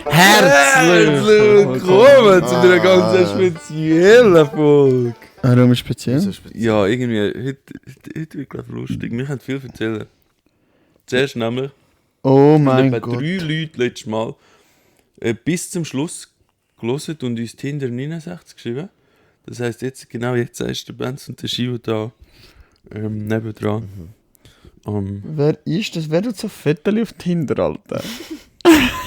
Herzlich willkommen zu einer ganz speziellen Folge. Warum speziell? Ja, irgendwie, heute wird glaube lustig. Wir können viel erzählen. Zuerst nämlich, Oh mein etwa Gott. 3 Leute letztes Mal bis zum Schluss gelesen und uns Tinder 69 geschrieben. Das heisst, genau jetzt ist der Benz und der Schivo da nebendran. Wer ist das? Wer tut so Fotos auf Tinder, Alter?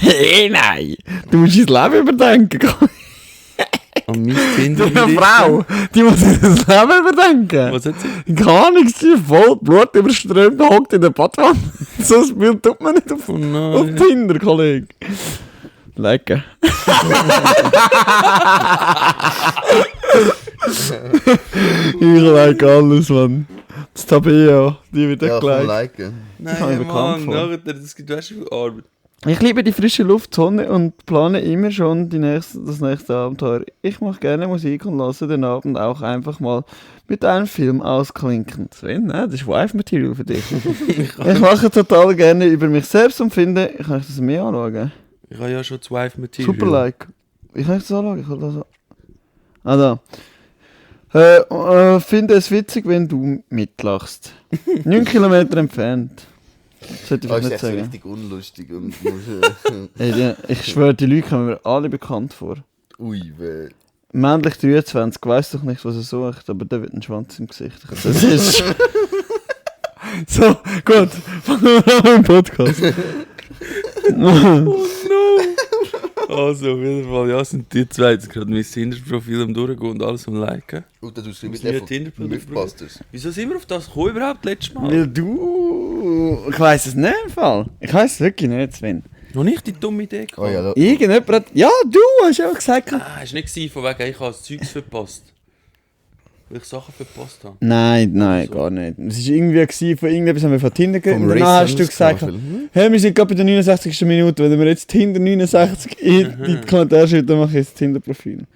Hey, nein! Du musst dein Leben überdenken. An mein Tinder. Eine Frau, die muss sich das Leben überdenken. Was hat sie? Gar nichts, sie voll Blut überströmt, hockt in der Badwanne. So ein Bild tut man nicht auf, Oh auf nein. Tinder, Kollege. Lecker. Ich like alles, Mann. Das Tabea, die wird Ja, echt komm, like. liken. kann ich Nein, mir bekannt Mann, vor. nachher, das gibt weißt du viel Arbeit. Ich liebe die frische Luft, Sonne und plane immer schon das nächste Abenteuer. Ich mache gerne Musik und lasse den Abend auch einfach mal mit einem Film ausklinken. Sven, ne? Das ist Wife-Material für dich. Ich mache total gerne über mich selbst und finde, ich kann das mehr anschauen. Ich habe ja schon 2 Material. Super like. Ich kann das anschauen. Ich kann das finde es witzig, wenn du mitlachst. 9 Kilometer entfernt. Sollte ich Oh, vielleicht ist nicht echt so sagen. richtig unlustig und Ich schwöre, die Leute kommen mir alle bekannt vor. ui, weh. Männlich 23, weiss doch nicht, was er sucht, aber der wird einen Schwanz im Gesicht. Das ist. So, gut. Fangen wir an mit dem Podcast. Also, auf jeden Fall, ja, sind die zwei jetzt gerade mein Tinder-Profil am Durchgehen und alles am Liken. Und dann tust du Muss mit nie der Tinder-Profil Mythbusters. Wieso sind wir auf das gekommen überhaupt letztes Mal? Weil du. Ich weiss es nicht im Fall. Ich weiss es wirklich nicht, Sven. Noch nicht die dumme Idee gehabt. Oh ja, da. Irgendjemand hat. Ja, du hast ja auch gesagt. Ah, ist nicht gewesen, von wegen, ich habe das Zeugs verpasst. Weil ich Sachen verpasst habe. Nein, So. gar nicht. Es war irgendwie gewesen, von irgendetwas haben wir von Tinder geredet. Vom Und danach hast du Race gesagt, Hm? hey, wir sind gerade bei der 69. Minute. Wenn wir jetzt Tinder 69 in die Kommentare schreiben, dann mache ich jetzt das Tinder-Profil.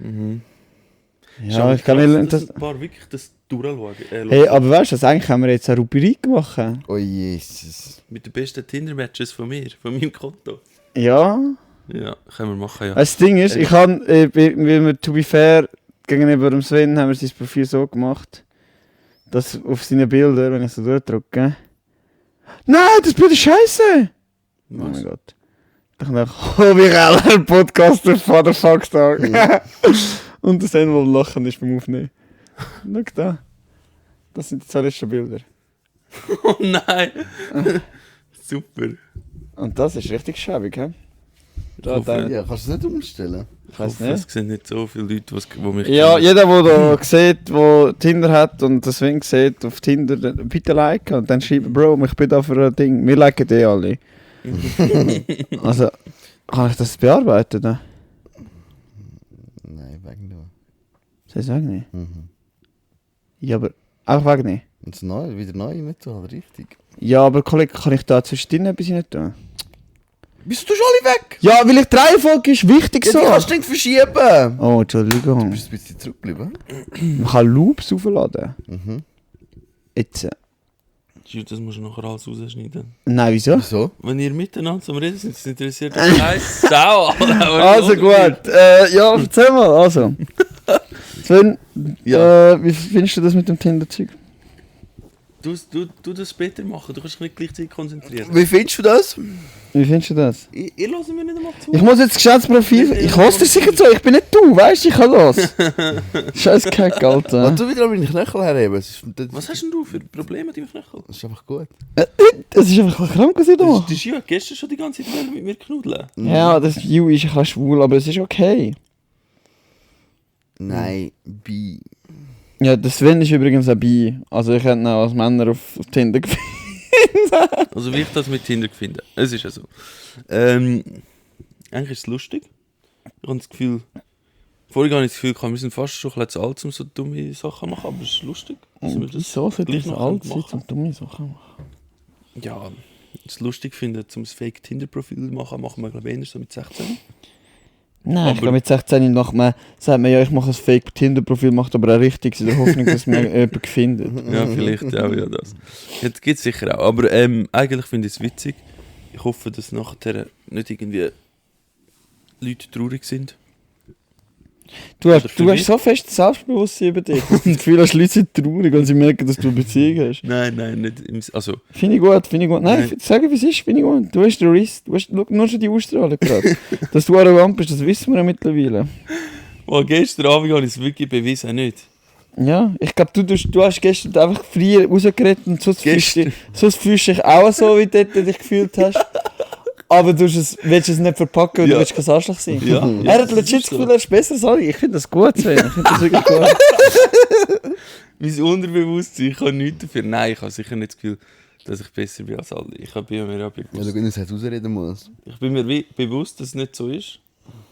Ist Ja, aber ich kann krass, nicht. dass Das, ein paar wirklich das durchschauen. hey, aber weißt du, was, eigentlich haben wir jetzt eine Rubrik gemacht. Oh Jesus. Mit den besten Tinder-Matches von mir, von meinem Konto. Ja. Ja, können wir machen, ja. Das Ding ist, ich habe, weil wir, to be fair, gegenüber dem Sven haben wir sein Profil so gemacht, dass auf seine Bilder, wenn ich so durchdrücke. Nein, das Bild ist scheiße! Oh mein Gott. Ich dachte, oh, wie ein Podcaster vor der Fuck-Tag. Und das Ende, wo wir lachen, ist beim Aufnehmen. Schau da. Das sind die 2 letzten Bilder. Oh nein! Super. Und das ist richtig schäbig, hä? Da, hoffe, Ja, kannst du es nicht umstellen? ich weiß Ich hoffe, nicht. es sehen nicht so viele Leute, die mich Ja, kennen. jeder, der da sieht, der Tinder hat und das Sven sieht auf Tinder, dann bitte liken und dann schreiben, Bro, ich bin da für ein Ding. Wir liken die alle. Also, kann ich das bearbeiten? Ne? Nein, wegen nur. Das sag ich nicht. Mhm. Ja, aber einfach wegen nicht. Und das Neue, wieder neu nicht so, richtig. Ja, aber Kollege, kann ich da zwischendrin etwas nicht tun? Wieso tust du alle weg? Ja, weil ich die Reihenfolge ist wichtig Ja, so. die kannst du nicht verschieben. Oh, Du Entschuldigung. bist ein bisschen zurückgeblieben. Man kann Loops aufladen. Mhm. Jetzt. Das musst du nachher alles rausschneiden. Nein, wieso? Wieso? Wenn ihr miteinander zum Reden seid, das interessiert euch keine Sau. Also gut, ja, erzähl mal, also. Sven, wie findest du das mit dem Tinder-Zeug? Du das später machen, du kannst dich nicht gleichzeitig konzentrieren. Wie findest du das? Wie findest du das? Ihr hört mir nicht einmal zu. Ich muss jetzt Geschäftsprofil. Ich hasse dir sicher so, ich bin nicht du, weißt du, ich kann los. Scheiß Kack, Wenn Alter. du wieder an meine Knöchel herheben, das Was hast denn du für Probleme mit deinem Knöchel? ist einfach gut. Das ist einfach ein krank, was ich da. Die Ski hat gestern schon die ganze Zeit mit mir knuddeln. Ja, das View ist ein bisschen schwul, aber es ist okay. Nein, bi. Ja, der Sven ist übrigens ein Bi. Also ich hätte ihn auch als Männer auf Tinder gefunden. Also wie ich das mit Tinder finde. Es ist ja so. Eigentlich ist es lustig. Ich habe das Gefühl... Vorher habe ich das Gefühl, wir sind fast schon ein bisschen zu alt, um so dumme Sachen zu machen, aber es ist lustig. dass wir das Wieso sollte gleich ich so noch alt sein, machen. um dumme Sachen machen? Ja, es lustig finde, zum Fake Tinder-Profil machen wir glaube ich eher so mit 16. Nein, ich Aber- glaube mit 16 sagt man ja, ich mache ein Fake-Tinder-Profil, macht aber auch richtig, in der Hoffnung, dass man jemanden findet. Ja, vielleicht auch, ja, das. Jetzt gibt es sicher auch. Aber eigentlich finde ich es witzig. Ich hoffe, dass nachher nicht irgendwie Leute traurig sind. Du hast verwirrt. so fest Selbstbewusstsein über dich, dass du das Gefühl hast, Leute sind traurig, wenn sie merken, dass du eine Beziehung hast. Nein, nicht also, Finde ich gut, finde ich gut. Nein, Nein. sag wie es ist, finde ich gut. Du hast den Riss, schau nur schon die Ausstrahlung gerade. Dass du arrogant bist, das wissen wir ja mittlerweile. gestern Abend habe ich es wirklich bewiesen, nicht? Ja, ich glaube, du hast gestern einfach früher rausgeredet und sonst fühlst du dich auch so, wie du dich gefühlt hast. Aber du willst es nicht verpacken, weil Ja. du willst kein Arschloch sein. Ja, Er hat legit das Gefühl, er ist besser als alle. Ich finde das gut, Sven. Ich finde das wirklich gut. Mein Unterbewusstsein, ich habe nichts dafür. Nein, ich habe sicher nicht das Gefühl, dass ich besser bin als alle. Ich bin mir ja Ja, bewusst. du nicht ausreden musst. Ich bin mir bewusst, dass es nicht so ist.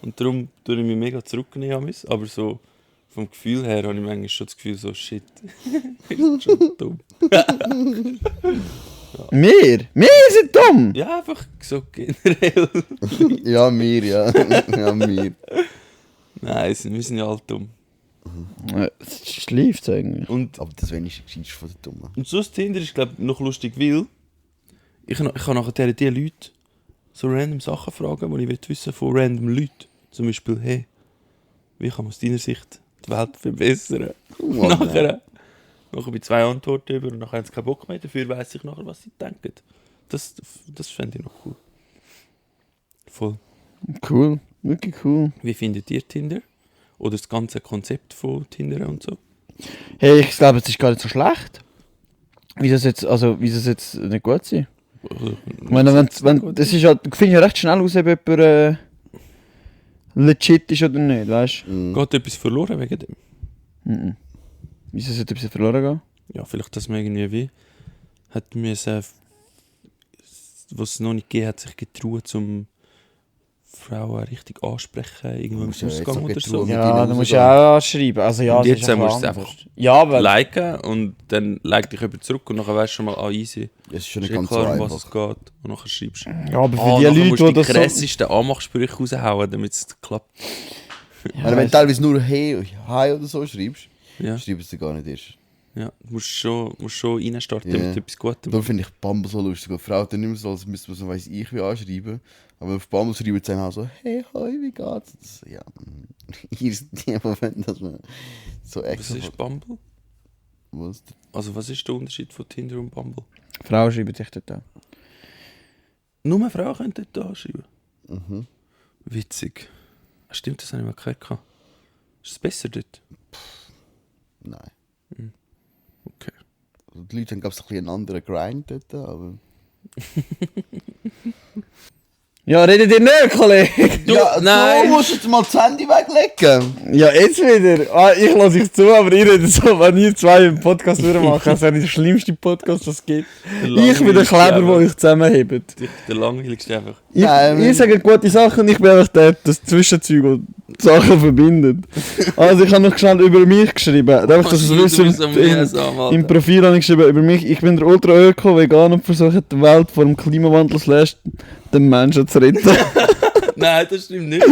Und darum tue ich mich mega zurücknehmen. Aber so vom Gefühl her habe ich manchmal schon das Gefühl, so shit. ist schon dumm. Wir sind dumm. Ja, einfach so generell. Ja, mir, ja. Ja, mir. Nein, wir sind ja alle dumm. Es schläft eigentlich. Und, Aber das wenigste ist von den Dummen. und sonst Tinder ist, glaube ich, noch lustig, weil ich kann nachher die Leute so random Sachen fragen, die ich wissen will von random Leuten. Zum Beispiel, hey, wie kann man aus deiner Sicht die Welt verbessern? Und nachher habe ich 2 Antworten über und nachher haben sie keinen Bock mehr. Dafür weiss ich nachher, was sie denken. Das fände ich noch cool. Voll. Cool, wirklich cool. Wie findet ihr Tinder? Oder das ganze Konzept von Tinder und so? Hey, ich glaube, es ist gar nicht so schlecht. Wie das jetzt nicht gut sein? Ich meine, das ist halt, du findest ja recht schnell raus, ob jemand legit ist oder nicht, weißt Mhm. Geht etwas verloren wegen dem? du? Mhm. Wieso sollte etwas verloren gehen? Ja, vielleicht, dass man irgendwie wie hat müssen, was es noch nicht gegeben hat, sich getraut, zum Frauen richtig ansprechen, irgendwo im musst ja jetzt Ausgang auch oder getraut so. mit Ja, ihnen da musst du rausgehen. auch anschreiben. Also ja, Und das jetzt ist ein musst du es bisschen einfach anders. Ja, aber liken und dann like dich jemand zurück und nachher weißt du schon mal, easy. Es ist schon Ist nicht ganz so klar, um was es einfach. geht. Und nachher schreibst du. ja, aber für Ah, die nachher Leute, musst die du die das so... krassesten Anmachsprüche raushauen, damit es klappt. Wenn du teilweise nur hey oder so schreibst, Ja, schreibst du gar nicht erst. ja. Du musst schon reinstarten Ja. mit etwas Gutem. Darum finde ich Bumble so lustig. Die Frau dann nicht mehr so, als müsste man so weiss ich wie anschreiben. Aber auf Bumble schreiben sie dann auch so, hey, hoi, wie geht's? Das, ja, hier ist der Moment, dass man so Was extra... ist Bumble? Was? Also was ist der Unterschied von Tinder und Bumble? Frauen schreiben sich dort an. Nur Frauen können dort anschreiben. Mhm. Witzig. Stimmt, das habe ich mal gehört. Ist es besser dort? Nein. Okay. Also die Leute haben, glaube ich, ein bisschen einen anderen Grind dort, aber... Ja, redet ihr nicht, Kollege? nein. Du musst jetzt mal das Handy weglegen. Ja, jetzt wieder. Ah, ich lasse euch zu, aber ihr redet so, wenn ihr zwei einen Podcast machen, das ist ja nicht der schlimmste Podcast, was es gibt. Ich bin der Kleber, der euch zusammenhebt. Der langweiligste einfach. Ihr sagt gute Sachen und ich bin einfach das Zwischenzeug, das die Sachen verbindet. Also ich habe noch schnell über mich geschrieben. Einfach, dass ihr es wisst, im Profil habe ich geschrieben über mich. Ich bin der Ultra-Öko-Vegan und versuche die Welt vor dem Klimawandel / den Menschen zu retten. Nein, das stimmt nicht.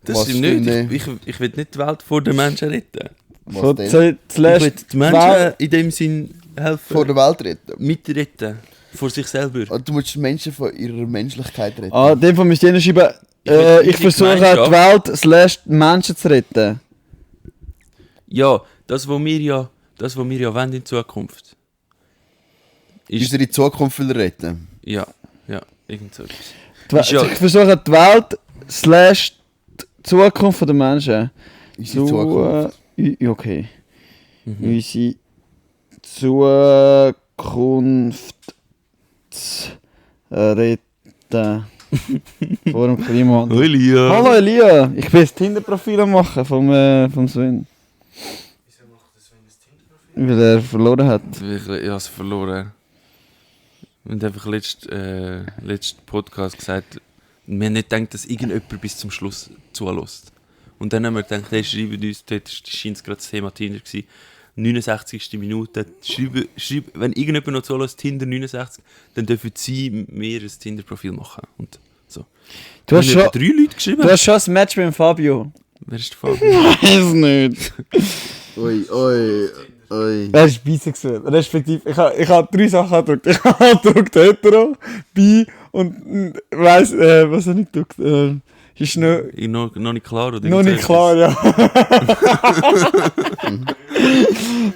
Das Was stimmt stimmt nicht. Ich will nicht die Welt vor den Menschen retten. Von Was denn? Ich will die Menschen Welt- in dem Sinn helfen. Vor der Welt retten. Mitretten. Vor sich selber. Also, du musst Menschen von ihrer Menschlichkeit retten. Ah, in dem Fall müsst ihr schreiben, will ich unsere versuche die Welt / die Menschen zu retten. Ja, das, was wir ja wollen in Zukunft. Ist, Unsere Zukunft will retten. ja, irgend so etwas. Die Ist ja- Ich versuche die Welt / die Zukunft der Menschen. Unsere Zukunft. Okay. Mhm. Unsere Zukunft zu retten. Vor dem Klimawandel. Elia. Hallo Elia, ich bin das Tinder-Profil am machen vom Sven. Wieso macht das, wenn das Tinder-Profil? Weil er verloren hat. Ich habe es verloren. Wir haben einfach letzten Podcast gesagt, wir haben nicht gedacht, dass irgendjemand bis zum Schluss zulässt. Und dann haben wir gedacht, hey, schreiben uns, dort scheint es gerade das Thema Tinder gewesen, 69. Minute, schreiben, wenn irgendjemand noch zulässt, Tinder 69, dann dürfen sie mir ein Tinder-Profil machen. Und So. Du hast Ich habe schon, 3 Leute geschrieben. du hast schon ein Match mit dem Fabio. Wer ist der Fabio? Weiß nicht. Ui. Er ist bisexuell. Respektive, ich hab 3 Sachen gedruckt. Ich habe gedruckt hetero, bi und weiss, was habe ich gedruckt? Ist Noch nicht klar, oder? noch nicht klar, ja.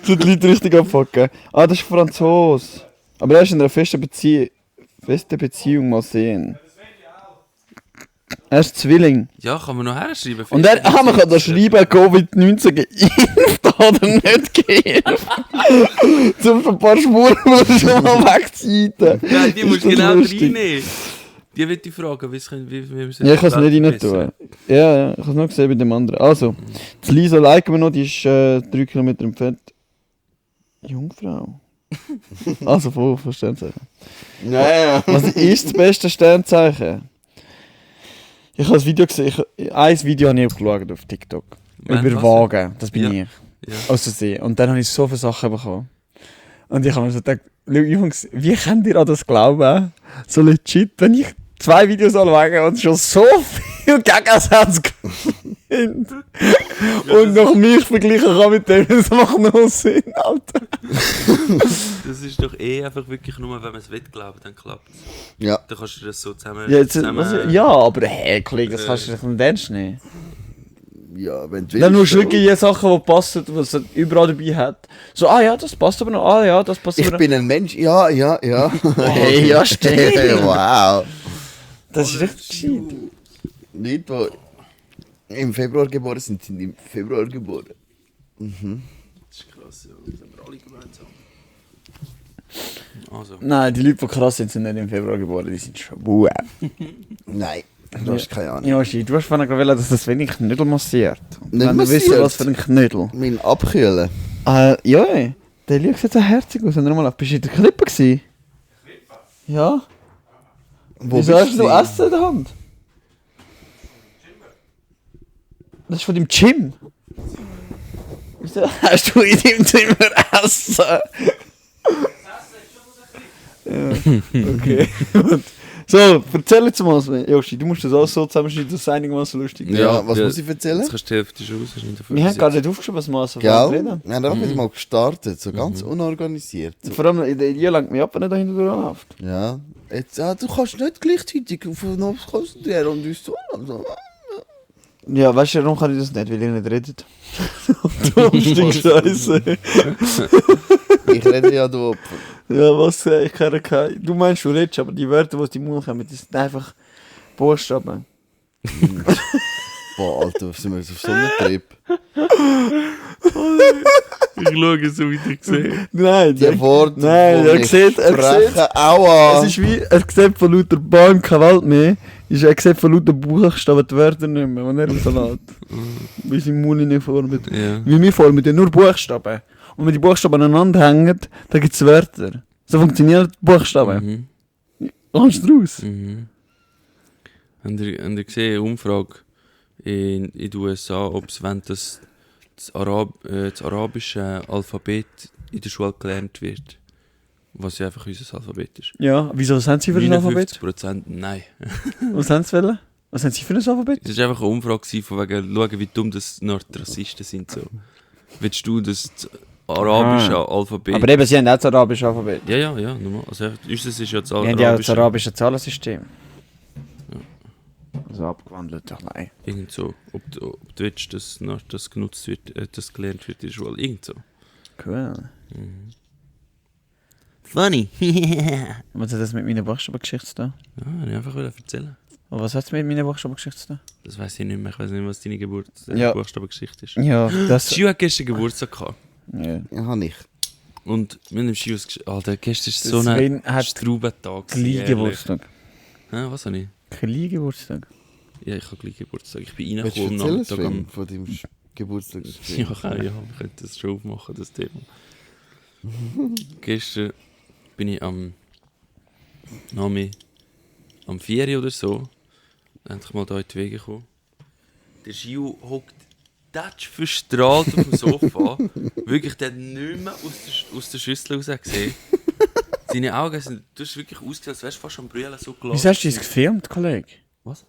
So die Leute richtig abfucken. Ah, das ist Franzos. Aber er ist in einer festen Beziehung mal sehen. Er ist Zwilling. Ja, kann man noch herschreiben. Und man kann da schreiben, Covid-19 geimpft oder nicht geimpft. Zum ein paar Spuren schon mal wegziehen. Nein, die musst du Ist das genau lustig? reinnehmen. Die will ich fragen, wie wir Ja, ich kann es nicht rein tun. Ja, ich habe es nur gesehen bei dem anderen. Also, die Lisa liken wir noch, die ist 3 Kilometer entfernt. Jungfrau. Also, von Sternzeichen. Ja. Was ist das beste Sternzeichen? Ich habe ein Video gesehen, ein Video habe ich geschaut auf TikTok. Über Wagen, das bin Ja. ich. Ja. Aus Versehen. Und dann habe ich so viele Sachen bekommen. Und ich habe mir so gedacht, Jungs, wie könnt ihr an das glauben? So legit, wenn ich 2 Videos anschaue und schon so viel Gegensätze gibt. Und noch mich vergleichen kann mit dem, das macht noch Sinn, Alter. Das ist doch einfach wirklich nur, wenn man es will glauben, dann klappt es. Ja. Dann kannst du das so zusammen... Ja, jetzt, zusammen ja aber hey, Kollege, das kannst du dich nicht ernst nehmen. Ja, wenn du Dann musst du willst, wirklich die Sachen, die passen, was er überall dabei hat. So, ah ja, das passt aber noch, ah ja, das passt Ich aber noch. bin ein Mensch, ja. Hey, ja, stimmt. Wow. Das ist richtig gescheit. Leute, die im Februar geboren sind im Februar geboren. Das ist krass, ja. Das haben wir alle gemeinsam. Also, Nein, die Leute, die krass sind, sind nicht im Februar geboren, die sind schwul. Nein, du hast keine Ahnung. Ja, shit, du hast vorhin gewählt, dass das wenig Knödel massiert. Nicht Wenn du wissen, massiert? was für ein Knödel. Mein Abkühlen. Ja, der Lied sieht so herzig aus. Wenn du mal auf bist du in der Klippe gewesen? Ja. Wieso hast du Essen in der Hand? Das ist von deinem Gym. Wieso hast du in deinem Zimmer Essen? Ja, okay. Gut. So, erzähl jetzt mal was. Joshi, du musst das alles so zusammenschneiden, dass es einigermaßen lustig ist. Ja, was muss ich erzählen? Jetzt kannst du die Hälfte schon raus. Wir haben gar nicht aufgeschrieben, was wir so Gell? reden. Wir haben einfach wieder mal gestartet, so ganz unorganisiert. So. Vor allem, in der Idee langt mich ab, wenn er da hinten durchläuft. Ja. Jetzt, du kannst nicht gleichzeitig auf uns konzentrieren und uns so. Also. Ja, weißt du, warum kann ich das nicht? Weil ihr nicht redet. Du stinkst Scheiße. Ich rede ja, du Opfer. Ja, was? Ich kann kein. Du meinst, du redest, aber die Wörter, die aus deinem Mund kommen, das sind einfach Buchstaben. Boah, Alter, sind wir jetzt auf so einem Trip? Ich schaue so, wie ich sehe. Nein, Die Worte, nein, die er wir sieht, sprechen, aua! es ist wie, er sieht von lauter Bahn keine Welt mehr, er sieht von lauter Buchstaben die Wörter nicht mehr, wenn er rauslässt. Wie sein Mund nicht formt. Ja. Wie wir formen, ja nur Buchstaben. Und wenn die Buchstaben aneinander hängen, dann gibt es Wörter. So funktionieren die Buchstaben. Kommst du raus? Habt ihr gesehen, eine Umfrage in den USA, ob es wollen, dass das arabische Alphabet in der Schule gelernt wird? Was ja einfach unser Alphabet ist. Ja, wieso, was haben sie für ein Alphabet? 59% nein. Was haben sie wollen? Was haben sie für ein Alphabet? Es war einfach eine Umfrage gewesen, von wegen, schauen, wie dumm das noch die Rassisten sind. So. Willst du das arabische Alphabet... Aber eben, sie haben auch das arabische Alphabet. Ja, normal. Also, unseres ist ja das Wir haben ja auch das arabische... arabische Zahlensystem. Also abgewandelt, doch nein. Irgend so. Ob du willst, dass noch das genutzt wird, das gelernt wird in der Schule. Irgend so. Cool. Funny. Was hat das mit meiner Buchstabengeschichte zu tun? Ja, ich einfach erzählen. Und was hat es mit meiner Buchstabengeschichte zu tun? Das weiß ich nicht mehr. Ich weiß nicht, was deine Ja. Buchstabengeschichte ist. Ja, das... Gio hat gestern Geburtstag gehabt. Ja. Ja, habe ich. Und mit dem Gio Alter, gestern ist so Sven ein hat Straubentag. Gleich Geburtstag. Was habe ich? Gleich Geburtstag. Ja, ich habe gleich Geburtstag. Ich bin Willst du reingekommen am erzählen, Nachmittag. Sven, von deinem Geburtstag? Ja, wir könnten das schon aufmachen, das Thema. Gestern bin ich am 4 oder so endlich mal hier in die Wege gekommen. Der Gio hockt tatsch verstrahlt auf dem Sofa. Wirklich, der hat nicht mehr aus der Schüssel raus gesehen. Seine Augen sind, du hast wirklich ausgesehen, als wärst du fast am Brüllen, so gelassen. Wieso hast du das gefilmt, Kollege? Was?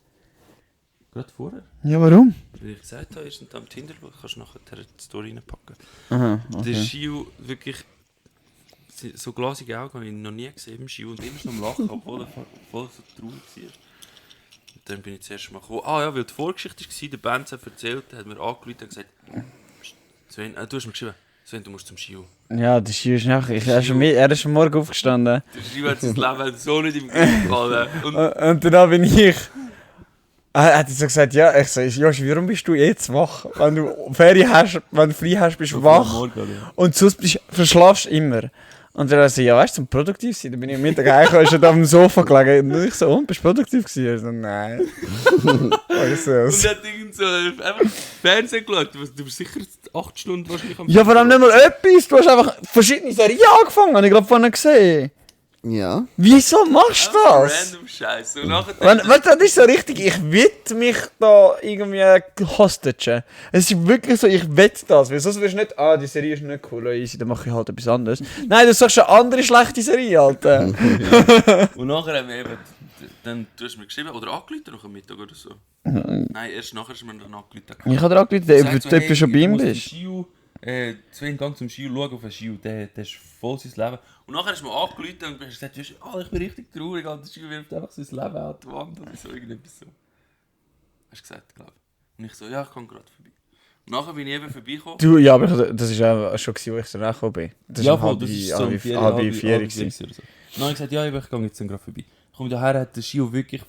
Gerade vorher? Ja, warum? Weil ich gesagt habe, ist am Tinder, kannst du nachher die Story reinpacken. Aha, Der okay. Schiu, wirklich, so glasige Augen habe ich noch nie gesehen im Schiu und immer so am Lachen, obwohl er so traurig war. Und dann bin ich zuerst mal gekommen, weil die Vorgeschichte war, der Benz hat erzählt, hat mir angerufen und gesagt, Sven, du hast mir geschrieben, Sven, du musst zum Schiu. Ja, der Schiu ist nachher. Er ist am Morgen aufgestanden. Der Schiu hat sein Leben so nicht im Griff gehalten. Und dann bin ich. Er hat so gesagt, ja, ich so, Josh, warum bist du jetzt wach? Wenn du Ferien hast, wenn du frei hast, bist du wach. Und sonst verschlafst du immer. Und dann hat er so, ja, weißt du, zum produktiv sein. Dann bin ich am Mittag heimgekommen, ist er auf dem Sofa gelegen. Und ich so, und, bist du produktiv gewesen? Er so, nein. Und er hat irgend so einfach Fernsehen geschaut. Du bist sicher 8 Stunden wahrscheinlich am Ja, vor allem nicht mal etwas. Du hast einfach verschiedene Serien angefangen, habe ich gerade vorhin gesehen. Ja. Wieso machst du das? Random Scheiß. Und nachher Weißt du, das ist so richtig, ich will mich da irgendwie hostagen. Es ist wirklich so, ich will das. Weil sonst wirst du nicht, die Serie ist nicht cool, easy, dann mache ich halt etwas anderes. Nein, du sagst eine andere schlechte Serie, Alter. Und nachher haben wir eben, dann, du hast mir geschrieben, oder angerufen nach dem Mittag oder so. Nein, erst nachher ist mir dann angerufen. Ich habe dir angerufen, ob du schon bei ihm bist. Zwei Gang zum Ski, schau auf den Ski, der ist voll sein Leben. Und nachher ist mir angerufen und hast gesagt, ich bin richtig traurig, der Ski wirft einfach sein Leben an die Wand oder so, irgendetwas so. Hast du gesagt, glaube ich. Und ich so, ja, ich komme gerade vorbei. Und nachher bin ich eben vorbeigekommen. Du, ja, aber das war auch schon, wo ich so nachgekommen bin. Das Ja, war voll, das ist so um halb vier. oder so. Und dann habe ich gesagt, ja, ich gehe jetzt gerade vorbei. Komm daher, hat der Ski wirklich...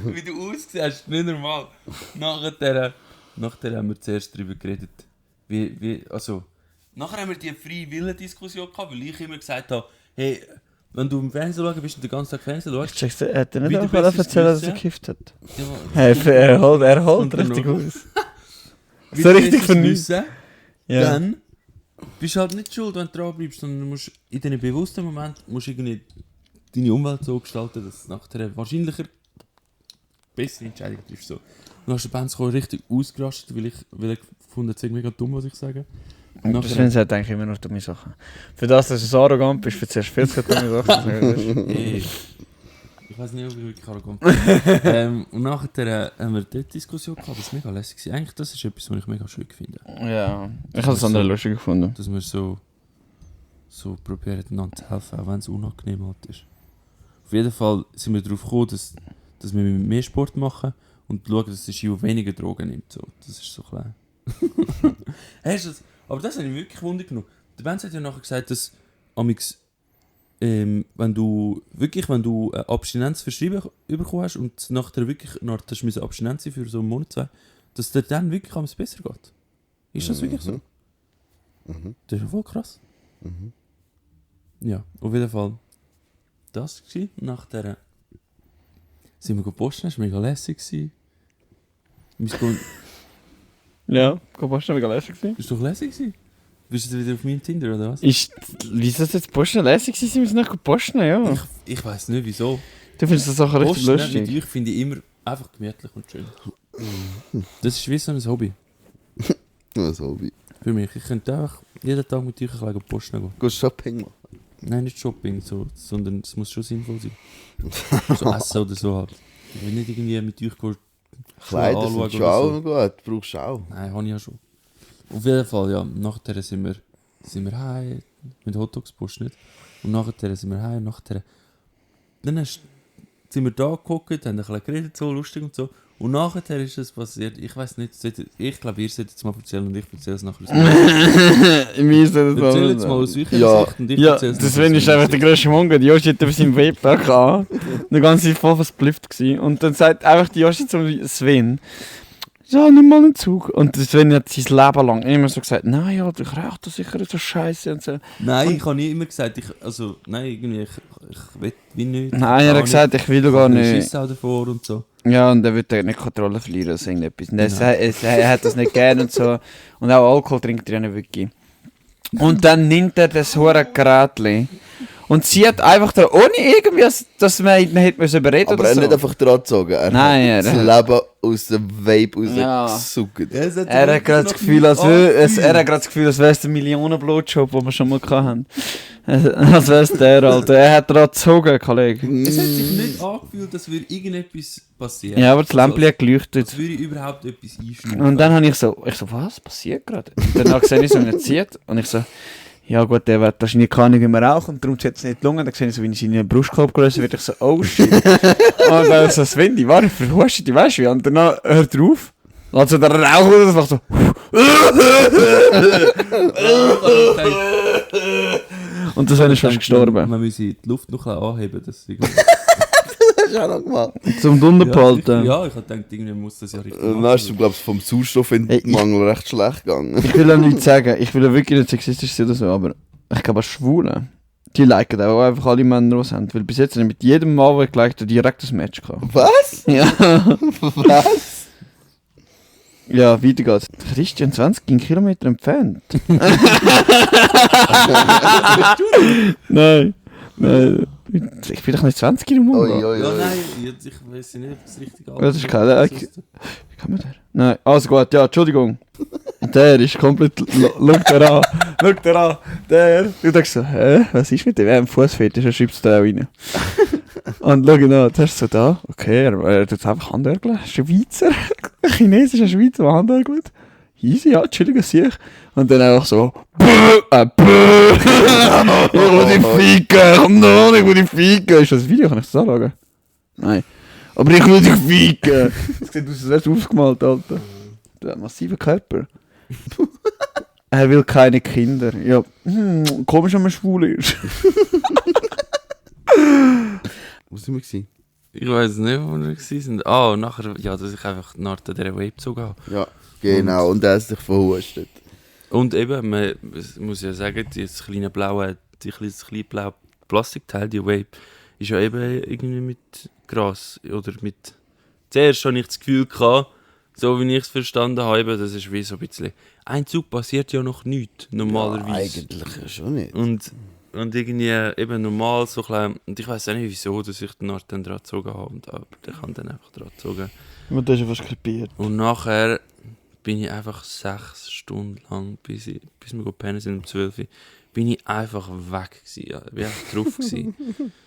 Wie du ausgesehen hast, nicht normal. Nachher haben wir zuerst darüber geredet, nachher haben wir die freie Willen-Diskussion gehabt, weil ich immer gesagt habe, hey, wenn du im Fernsehen schaust, bist du den ganzen Tag Fernsehen schaust. Checkst du, hat er nicht Wie du auch erzählt, besseres dass er Gewissen? gekifft hat? Ja, Hey, er holt kommt richtig noch. aus. wie So du richtig besseres vernünftig. Wissen, Ja. dann bist du halt nicht schuld, wenn du dran bleibst, sondern du musst in diesen bewussten Moment irgendwie deine Umwelt so gestalten, dass du nachher wahrscheinlicher bessere Entscheidungen triffst. So. Und dann ist der Benz richtig ausgerastet, weil ich gefunden habe, es ist mega dumm, was ich sage. Und Das nachher- finden sie halt eigentlich immer noch dumme Sachen. Für das, dass du so arrogant bist, erzählst du viel zu dumme Sachen. Hey, ich weiß nicht, ob ich wirklich arrogant bin. Und nachher haben wir dort Diskussion gehabt, das war mega lässig. Eigentlich, das ist etwas, was ich mega schön finde. Ja, ich habe das andere lustig gefunden. Dass wir so probieren, einander zu helfen, auch wenn es unangenehm halt ist. Auf jeden Fall sind wir darauf gekommen, dass wir mehr Sport machen und schauen, dass der Ski weniger Drogen nimmt. So. Das ist so klein. Hast du das? Aber das habe ich wirklich Wunder genommen. Der Benz hat ja nachher gesagt, dass amix, wenn du eine Abstinenz verschrieben bekommen hast und nachher wirklich das musst du abstinent sein für so einen Monat, 2, dass dir dann wirklich alles besser geht. Ist das wirklich so? Das ist ja voll krass. Ja, auf jeden Fall. Das war nachher. Sind wir gepostet, das war mega lässig. Ja, kannst du mega lässig sein? Ist doch lässig gewesen? Bist du wieder auf meinem Tinder oder was? Wieso ist jetzt posten lässig gewesen? Sie müssen nicht posten, ja. Ich weiss nicht wieso. Du findest das Sachen richtig Posten mit lustig. euch finde ich immer einfach gemütlich und schön. Das ist wie so ein Hobby Was Hobby. für mich. Ich könnte einfach jeden Tag mit euch ein bisschen posten gehen. Gehst Shopping machen? Nein, nicht Shopping, sondern es muss schon sinnvoll sein. So essen oder so halt. Ich will nicht irgendwie mit euch gehen. Kleider anschauen sind schon oder auch so. noch gut. Brauchst du auch. Nein, habe ich ja schon. Auf jeden Fall, ja. Nachher sind wir heim mit Hotdogs posten. Und nachher sind wir heim. Dann sind wir da geguckt, haben ein bisschen geredet, so lustig und so. Und nachher ist es passiert. Ich weiß nicht, ich glaube, ihr solltet es mal erzählen und ich erzähle es nachher aus meiner Sicht. Mir ist das Erzähl jetzt mal aus eurer Ja. Sicht und ich Ja, erzähle es das nachher aus ist meiner einfach der grösste Mongo. Die Joshi hat über seinen Vape-Tag an. Die ganze Zeit voll versplifft gewesen. Und dann sagt einfach die Joshi zum Sven, ja, nimm mal einen Zug. Und der Sven hat sein Leben lang immer so gesagt, nein, ja, ich rauche das sicher so scheiße und so. Nein, ich habe nie immer gesagt, ich will wie nicht. Nein, er hat gesagt, ich will gar nicht. Schiss auch davor und so. Ja, und er wird nicht Kontrolle verlieren oder so irgendetwas. Und er hat das nicht gerne und so. Und auch Alkohol trinkt er ja nicht wirklich. Und dann nimmt er das hure Gerätli und zieht einfach da, ohne irgendwie, dass man ihn hätte müssen überreden Aber oder er so. hat nicht einfach dran gezogen. Er Nein, hat das er- Leben aus dem Vape Ja. rausgesucht. Er hat gerade das Gefühl, als wäre es der Millionen-Blowjob, den wir schon mal hatten. Als wär's der, Alter. Er hat dran gezogen, Kollege. Es hat sich nicht angefühlt, dass würde irgendetwas passieren. Ja, aber das Lämpchen hat geleuchtet. Als würde überhaupt etwas einstellen. Und dann habe ich so, was passiert gerade? Und dann sehe ich so, wie er zieht. Und ich so, ja gut, der wird wahrscheinlich keine Ahnung, wie man raucht und darum zieht es nicht die Lunge. Dann sehe ich so, wie ich seinen Brustkorb gelöst wird. Ich so, oh shit. Und dann so, Sven, die Ware verhustet, weißt du wie? Und dann hört er auf. Lässt so den Rauch raus und macht so. Und das ist fast gestorben. Man muss die Luft noch ein bisschen anheben, dass sie Das hast du auch noch gemacht. Zum Dunderpalten. Ja, ich habe gedacht, irgendwie muss das ja richtig Dann hast du, glaube ich, vom Sauerstoffmangel recht schlecht gegangen. Ich will auch nichts sagen. Ich will ja wirklich nicht sexistisch sein oder so, aber ich glaube, als Schwule, die liken auch einfach alle Männer, die sie haben. Weil bis jetzt habe ich mit jedem Mann, der ich geliked habe, direkt ein Match gehabt. Was? Ja. Was? Ja, weiter geht's. Christian 20 Kilometer entfernt. Nein. Nein. Ich bin doch nicht 20 im Oi, Monat. oi, Ja, oi. nein, ich weiß nicht, ob das richtig Ja, das ist kein Like. Wie kann man der? Nein, also gut, ja, Entschuldigung. Der ist komplett. Schau dir an. Schau dir an. Der. Du denkst so, was ist mit dem? Er hat einen Fußfetisch, er schreibt es da auch rein. Und schau ihn an, du hast so da, okay, er tut einfach Handörgeln. Schweizer. Ein chinesischer Schweizer, der Handörgelt. Easy, ja, chilliger Sieg. Und dann einfach so, ich will die Ficken, komm noch, ich will die Ficken. Ist das ein Video, kann ich das anschauen? Nein. Aber ich will dich ficken! Das sieht aus, als wärst du aufgemalt, Alter. Der hat massiven Körper. Er will keine Kinder. Ja, komisch, wenn man schwul ist. Wo sind wir gewesen? Ich weiß nicht, wo wir waren. Ah, und nachher, ja, dass ich einfach nach dieser Vape gezogen habe. Ja, genau. Und er hat sich verhustet. Und eben, man muss ja sagen, das kleine blaue Plastikteil, die Vape, ist ja eben irgendwie mit Gras oder mit... Zuerst hatte ich das Gefühl gehabt, so wie ich es verstanden habe, das ist wie so ein bisschen... Ein Zug passiert ja noch nichts, normalerweise. Ja, eigentlich ja schon nicht. Und irgendwie eben normal so klein... Und ich weiß auch nicht wieso, dass ich dann dran gezogen habe. Aber ich habe dann einfach dran gezogen. Und das ist ja fast krepiert. Und nachher bin ich einfach 6 Stunden lang, bis wir pennen sind um 12 Uhr, bin ich einfach weg gewesen. Ja. Ich war einfach drauf gewesen.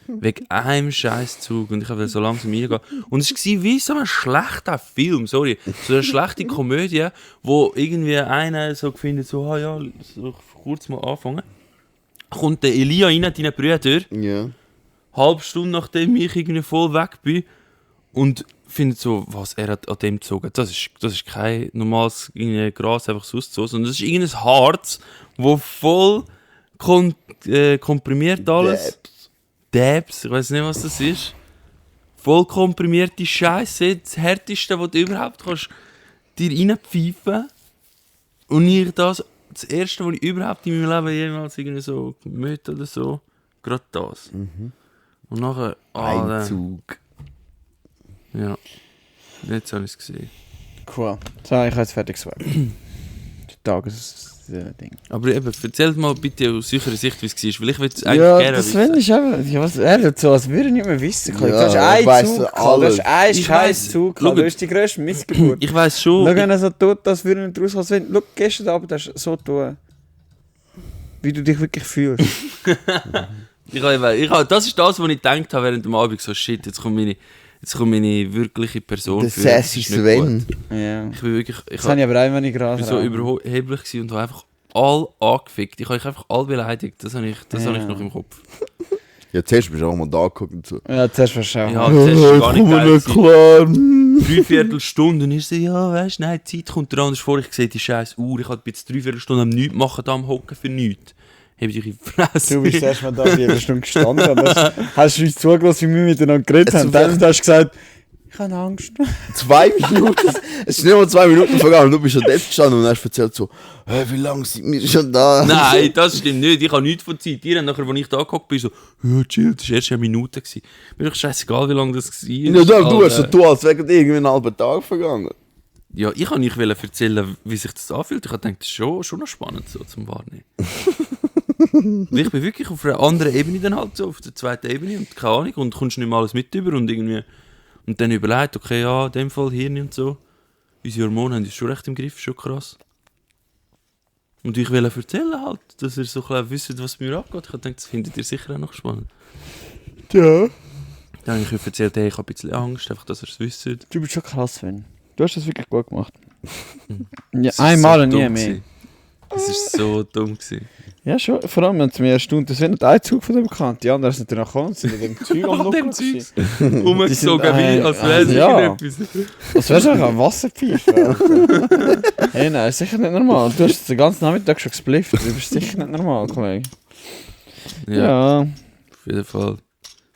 Wegen einem Scheißzug. Und ich wollte so langsam reingehen. Und es war wie so ein schlechter Film, sorry. So eine schlechte Komödie, wo irgendwie einer so findet, so, ah ja, so kurz mal anfangen. Kommt der Elia rein, deine Brüder, Ja. halbe Stunde nachdem ich irgendwie voll weg bin. Und findet so, was er hat an dem gezogen. Das ist kein normales Gras, einfach so ausgezogen, sondern das ist irgendein Harz, wo voll komprimiert alles. Dabs, ich weiß nicht, was das ist. Voll komprimierte Scheiße, das härteste, was du überhaupt kannst dir reinpfeifen. Und ich das erste, was ich überhaupt in meinem Leben jemals irgendwie so gemüht oder so, gerade das. Und nachher, Ein Zug. ja, jetzt habe ich es gesehen. Cool. So, ich habe jetzt fertig gesagt. Tagesding. Aber eben, erzählt mal bitte aus eurer Sicht, wie es war, weil ich will es eigentlich Ja, gerne das Sven ist einfach... Ja, was, er tut so, als würde ich nicht mehr wissen. Ja, Du hast er einen weiss Zug, gehabt, du alles. hast einen Ich scheiß weiss. Zug, Schau, gehabt, du hast die grösste Missgeburt. Ich weiss schon. Schau, wenn er so tut, als würde er nicht rauskommen. Sven, schau, gestern Abend hast du so tun. Wie du dich wirklich fühlst. Das ist das, was ich gedacht habe während dem Abend. So, shit, jetzt kommt meine wirkliche Person. Der für, das sassy ist nicht Sven. gut. Ja. Ich bin wirklich... Das habe ich aber auch, wenn ich Ich gerade bin so überheblich gewesen und habe einfach alle angefickt. Ich habe euch einfach alle beleidigt. Das habe ich noch im Kopf. Ja, zuerst bist du auch mal da geguckt und so. Ja, zuerst verschauen. Ja, das ist gar nicht geil gewesen. klar. 3/4 Stunde und ich so, ja, weißt du, nein, die Zeit kommt dir anders vor. Ich sehe die scheiß Uhr. Ich habe jetzt 3/4 Stunden am nichts machen, da am Hocken für nichts. Habe ich in die Fresse. Du bist erst mal da, wie eine Stunde gestanden und hast uns zugelassen, wie wir miteinander geredet haben. Dann hast du gesagt, ich habe Angst. 2 Minuten. Es sind nicht mal 2 Minuten vergangen und du bist schon dort gestanden und hast erzählt so, wie lange sind wir schon da? Nein, das stimmt nicht. Ich habe nichts von Zeit. Ihr habt nachher, als ich da geguckt bin, so, ja, chill, das war erst eine Minute. Mir doch scheißegal, wie lange das war. Ja, du hast so tun, als wäre irgendwie einen halben Tag vergangen. Ja, ich wollte nicht erzählen, wie sich das anfühlt. Ich habe gedacht, das ist schon noch spannend so zum Wahrnehmen. Und ich bin wirklich auf einer anderen Ebene dann halt so, auf der zweiten Ebene und keine Ahnung, und kommst nicht mal alles mit über und irgendwie... Und dann überlegt, okay, ja, in dem Fall Hirn und so. Unsere Hormone haben das schon recht im Griff, schon krass. Und ich will erzählen halt, dass ihr so ein bisschen wisst, was bei mir abgeht. Ich denke, das findet ihr sicher auch noch spannend. Ja. Dann habe ich euch erzählt, hey, ich habe ein bisschen Angst, einfach, dass ihr es wisst. Du bist schon krass, Sven. Du hast das wirklich gut gemacht. Ja, Das ist einmal so und nie dumm mehr. gewesen. Das war so dumm. Gewesen. Ja, schon. Vor allem, wenn es mir erstaunt, das wäre nicht ein Zug von dem bekannt. Die anderen sind natürlich noch gekommen, sind in dem Zeug am An dem Locken Zeug gewesen. rumgesogen, wie als wäre es ja. irgendetwas. Das wäre schon ein Wasserpfeife. Alter. Hey, nein, ist sicher nicht normal. Du hast den ganzen Nachmittag schon gesplifft. Du bist sicher nicht normal, Kollege. Ja, Ja. auf jeden Fall.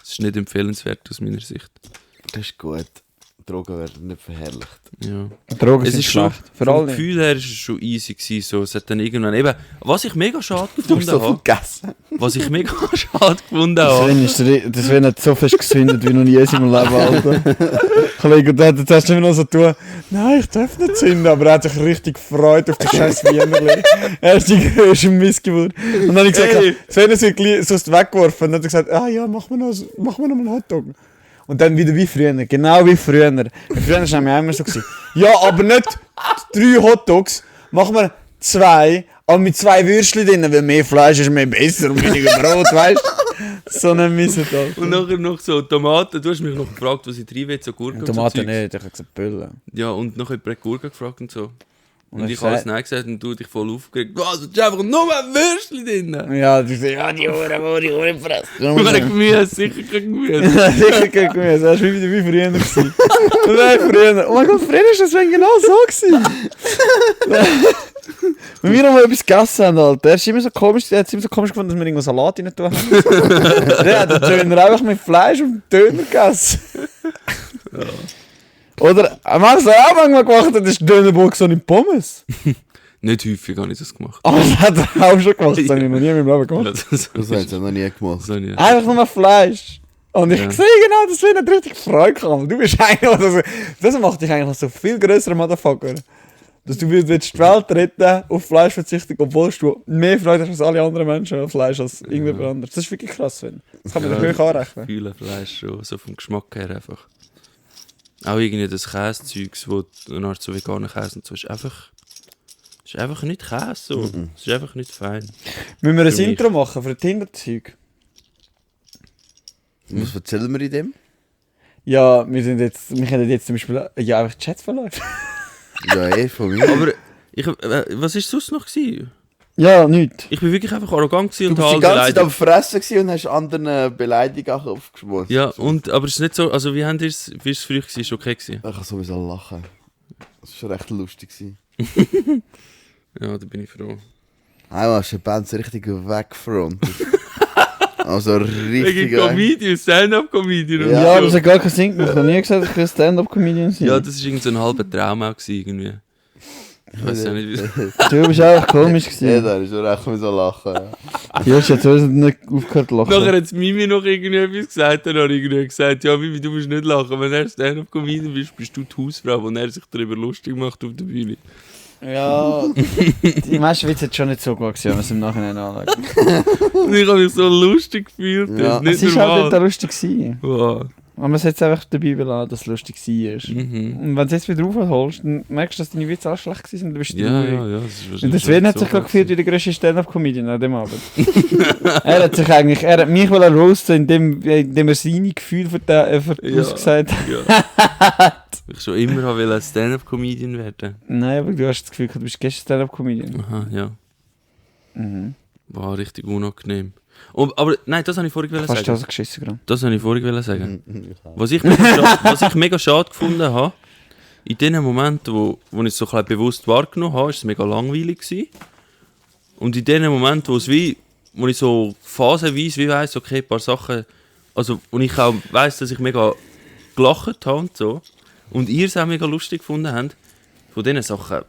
Es ist nicht empfehlenswert aus meiner Sicht. Das ist gut. Drogen werden nicht verherrlicht. Ja. Drogen Es sind ist schon, schlecht. Für vom alle. Gefühl her ist es schon easy gewesen, so. Es hat dann irgendwann eben, was ich mega schade Du hast gefunden so viel habe, gegessen. was ich mega schade gefunden habe, Das wäre nicht so fest gesündet wie noch nie in seinem Leben, Alter. Kollege, du hättest erst immer noch so tun, nein, ich darf nicht zünden, aber er hat sich richtig gefreut auf die scheiß Wienerli. Er ist die größte Missgeburt. Und dann habe ich gesagt, Hey. Sven ist wirklich sonst weggeworfen. Und dann hat er gesagt, ah ja, mach mir noch einen Hotdog. Und dann wieder wie früher, genau wie früher. Früher war es nämlich auch immer so. Gewesen. Ja, aber nicht 3 Hotdogs, machen wir 2, aber mit 2 Würstchen drin, weil mehr Fleisch ist mehr besser und weniger Brot, weißt du? So eine Misse da. und nachher noch so Tomaten, du hast mich noch gefragt, was ich drin will, so Gurken und Tomaten so Zeugs. nicht, ich habe gesagt Püllen. Ja, und noch jemand hat Gurken gefragt und so. Und Und ich ich habe alles sag- Nein gesagt und du dich voll aufgeregt. Was, du hast einfach nur ein Würstchen drin. Ja, die sagen, ja, die Hure fressen. Nur kein Gemüse, sicher kein Gemüse. Sicher kein Gemüse, das war wie früher gewesen. Nein, früher. Oh mein Gott, früher war das genau so gewesen. Wenn wir noch mal etwas gegessen haben, Alter, er ist immer so komisch, er hat es immer so komisch gefunden, dass wir irgendwo Salat rein tun haben. Der hat den Döner einfach mit Fleisch und Döner gegessen. Oder, was er auch manchmal gemacht hat, ist Dönerburg so in Pommes. Nicht häufig habe ich das gemacht. Aber das hat er auch schon gemacht, das habe ich noch nie in meinem Leben gemacht. Das Das haben sie noch nie gemacht. so nicht. Einfach nur Fleisch. Und ich Ja. sehe genau, dass wir nicht richtig Freude haben. Du bist einer, das macht dich eigentlich noch so viel grösser Motherfucker. Dass du willst die Welt retten, auf Fleisch verzichten, obwohl du mehr Freude hast als alle anderen Menschen an Fleisch als irgendjemand anderes. Das ist wirklich krass, Sven. Das kann man dir hoch anrechnen. Fühlen Fleisch schon, so vom Geschmack her einfach. Auch irgendwie das Käsezeugs, wo eine Art so veganer Käse und so, ist einfach nicht Käse so. Es ist einfach nicht fein. Müssen wir ein Für mich. Intro machen für das Tinder-Zeug? Was erzählen wir in dem? Ja, wir können jetzt zum Beispiel ja, einfach Chats verläuft. Ja, von mir. Aber was war sonst noch gewesen? Ja, nichts. Ich bin wirklich einfach arrogant gewesen Du und bist die habe ganze Zeit am beleidigt. Fressen gewesen und hast anderen Beleidigungen aufgeschmort. Ja, aber es ist nicht so, also wie es für euch gewesen? Ist okay gewesen? Ich kann sowieso lachen. Das war recht lustig. gewesen. Ja, da bin ich froh. Einmal hast du den Band so richtig weggefrontet. Also Wegen richtig. Comedian, Stand-up-Comedian und Ja, Ja, so. das hat gar keinen Sinn gemacht. Ich habe nie gesagt, ich will Stand-Up-Comedian sein. Ja, das war irgend so ein halber Traum auch gewesen, irgendwie. Ich weiß ja nicht, wie Du bist auch komisch Ja, gewesen. da ist schon recht so lachen. Ja. Die hast jetzt nicht aufgehört zu lachen. Nachher hat Mimi noch irgendwie etwas gesagt, dann habe ich irgendwie gesagt, ja Mimi, du musst nicht lachen, wenn er Stand-up-Comedian bist, bist du die Hausfrau, und er sich darüber lustig macht auf der Bühne. Ja, die meisten Witze hat schon nicht so gut gewesen, wenn man es im Nachhinein anschaut. Und ich habe mich so lustig gefühlt, Ja. das ist Es nicht war halt normal. nicht lustig gewesen. Wow. Aber man sollte es einfach dabei belassen, dass es lustig war. Mhm. Und wenn du es jetzt wieder aufholst, dann merkst du, dass deine Witze alle schlecht waren und du bist Ja, traurig. ja, ja. Das ist Und wahrscheinlich deswegen hat so sich gerade krass. gefühlt wie der grösste Stand-Up-Comedian an dem Abend. Er hat mich roasten, indem er seine Gefühle Ja. ausgesagt hat. Ja. Ich schon immer wollte Stand-up-Comedian werden. Nein, aber du hast das Gefühl, du bist gestern Stand-Up-Comedian. Aha, ja. Mhm. War richtig unangenehm. Aber nein, das habe ich vorhin Fast sagen. Hose geschissen gerade. Das habe ich vorhin sagen. Mhm. Was ich mega schade gefunden habe, in den Momenten, wo ich es so ein bisschen bewusst wahrgenommen habe, war es mega langweilig gewesen. Und in den Momenten, wo ich so phasenweise wie weiss, okay, ein paar Sachen, also wo ich auch weiss, dass ich mega gelacht habe und so, und ihr es auch mega lustig gefunden habt, von diesen Sachen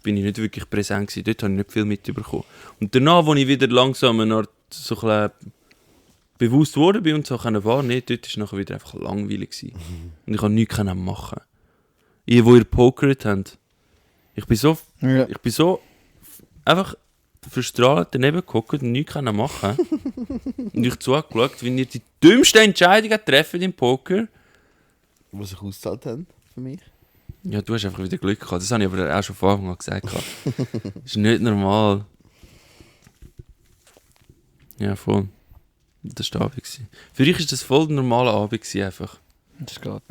bin ich nicht wirklich präsent gewesen. Dort habe ich nicht viel mitbekommen. Und danach, als ich wieder langsam eine Art so ein bisschen bewusst geworden bin und so wahrnehmen, dort war es nachher wieder einfach langweilig gewesen. Und ich konnte nichts machen. Ihr, wo ihr pokert habt, ich bin so einfach verstrahlt daneben geguckt und nichts machen. Und ich zugeschaut, wie ihr die dümmsten Entscheidungen trefft im Poker. Was sich ausgezahlt haben für mich. Ja, du hast einfach wieder Glück gehabt. Das habe ich aber auch schon von Anfang an gesagt. Das ist nicht normal. Ja, voll. Das war der Abend. Für dich war das voll der normale Abend einfach. Das geht.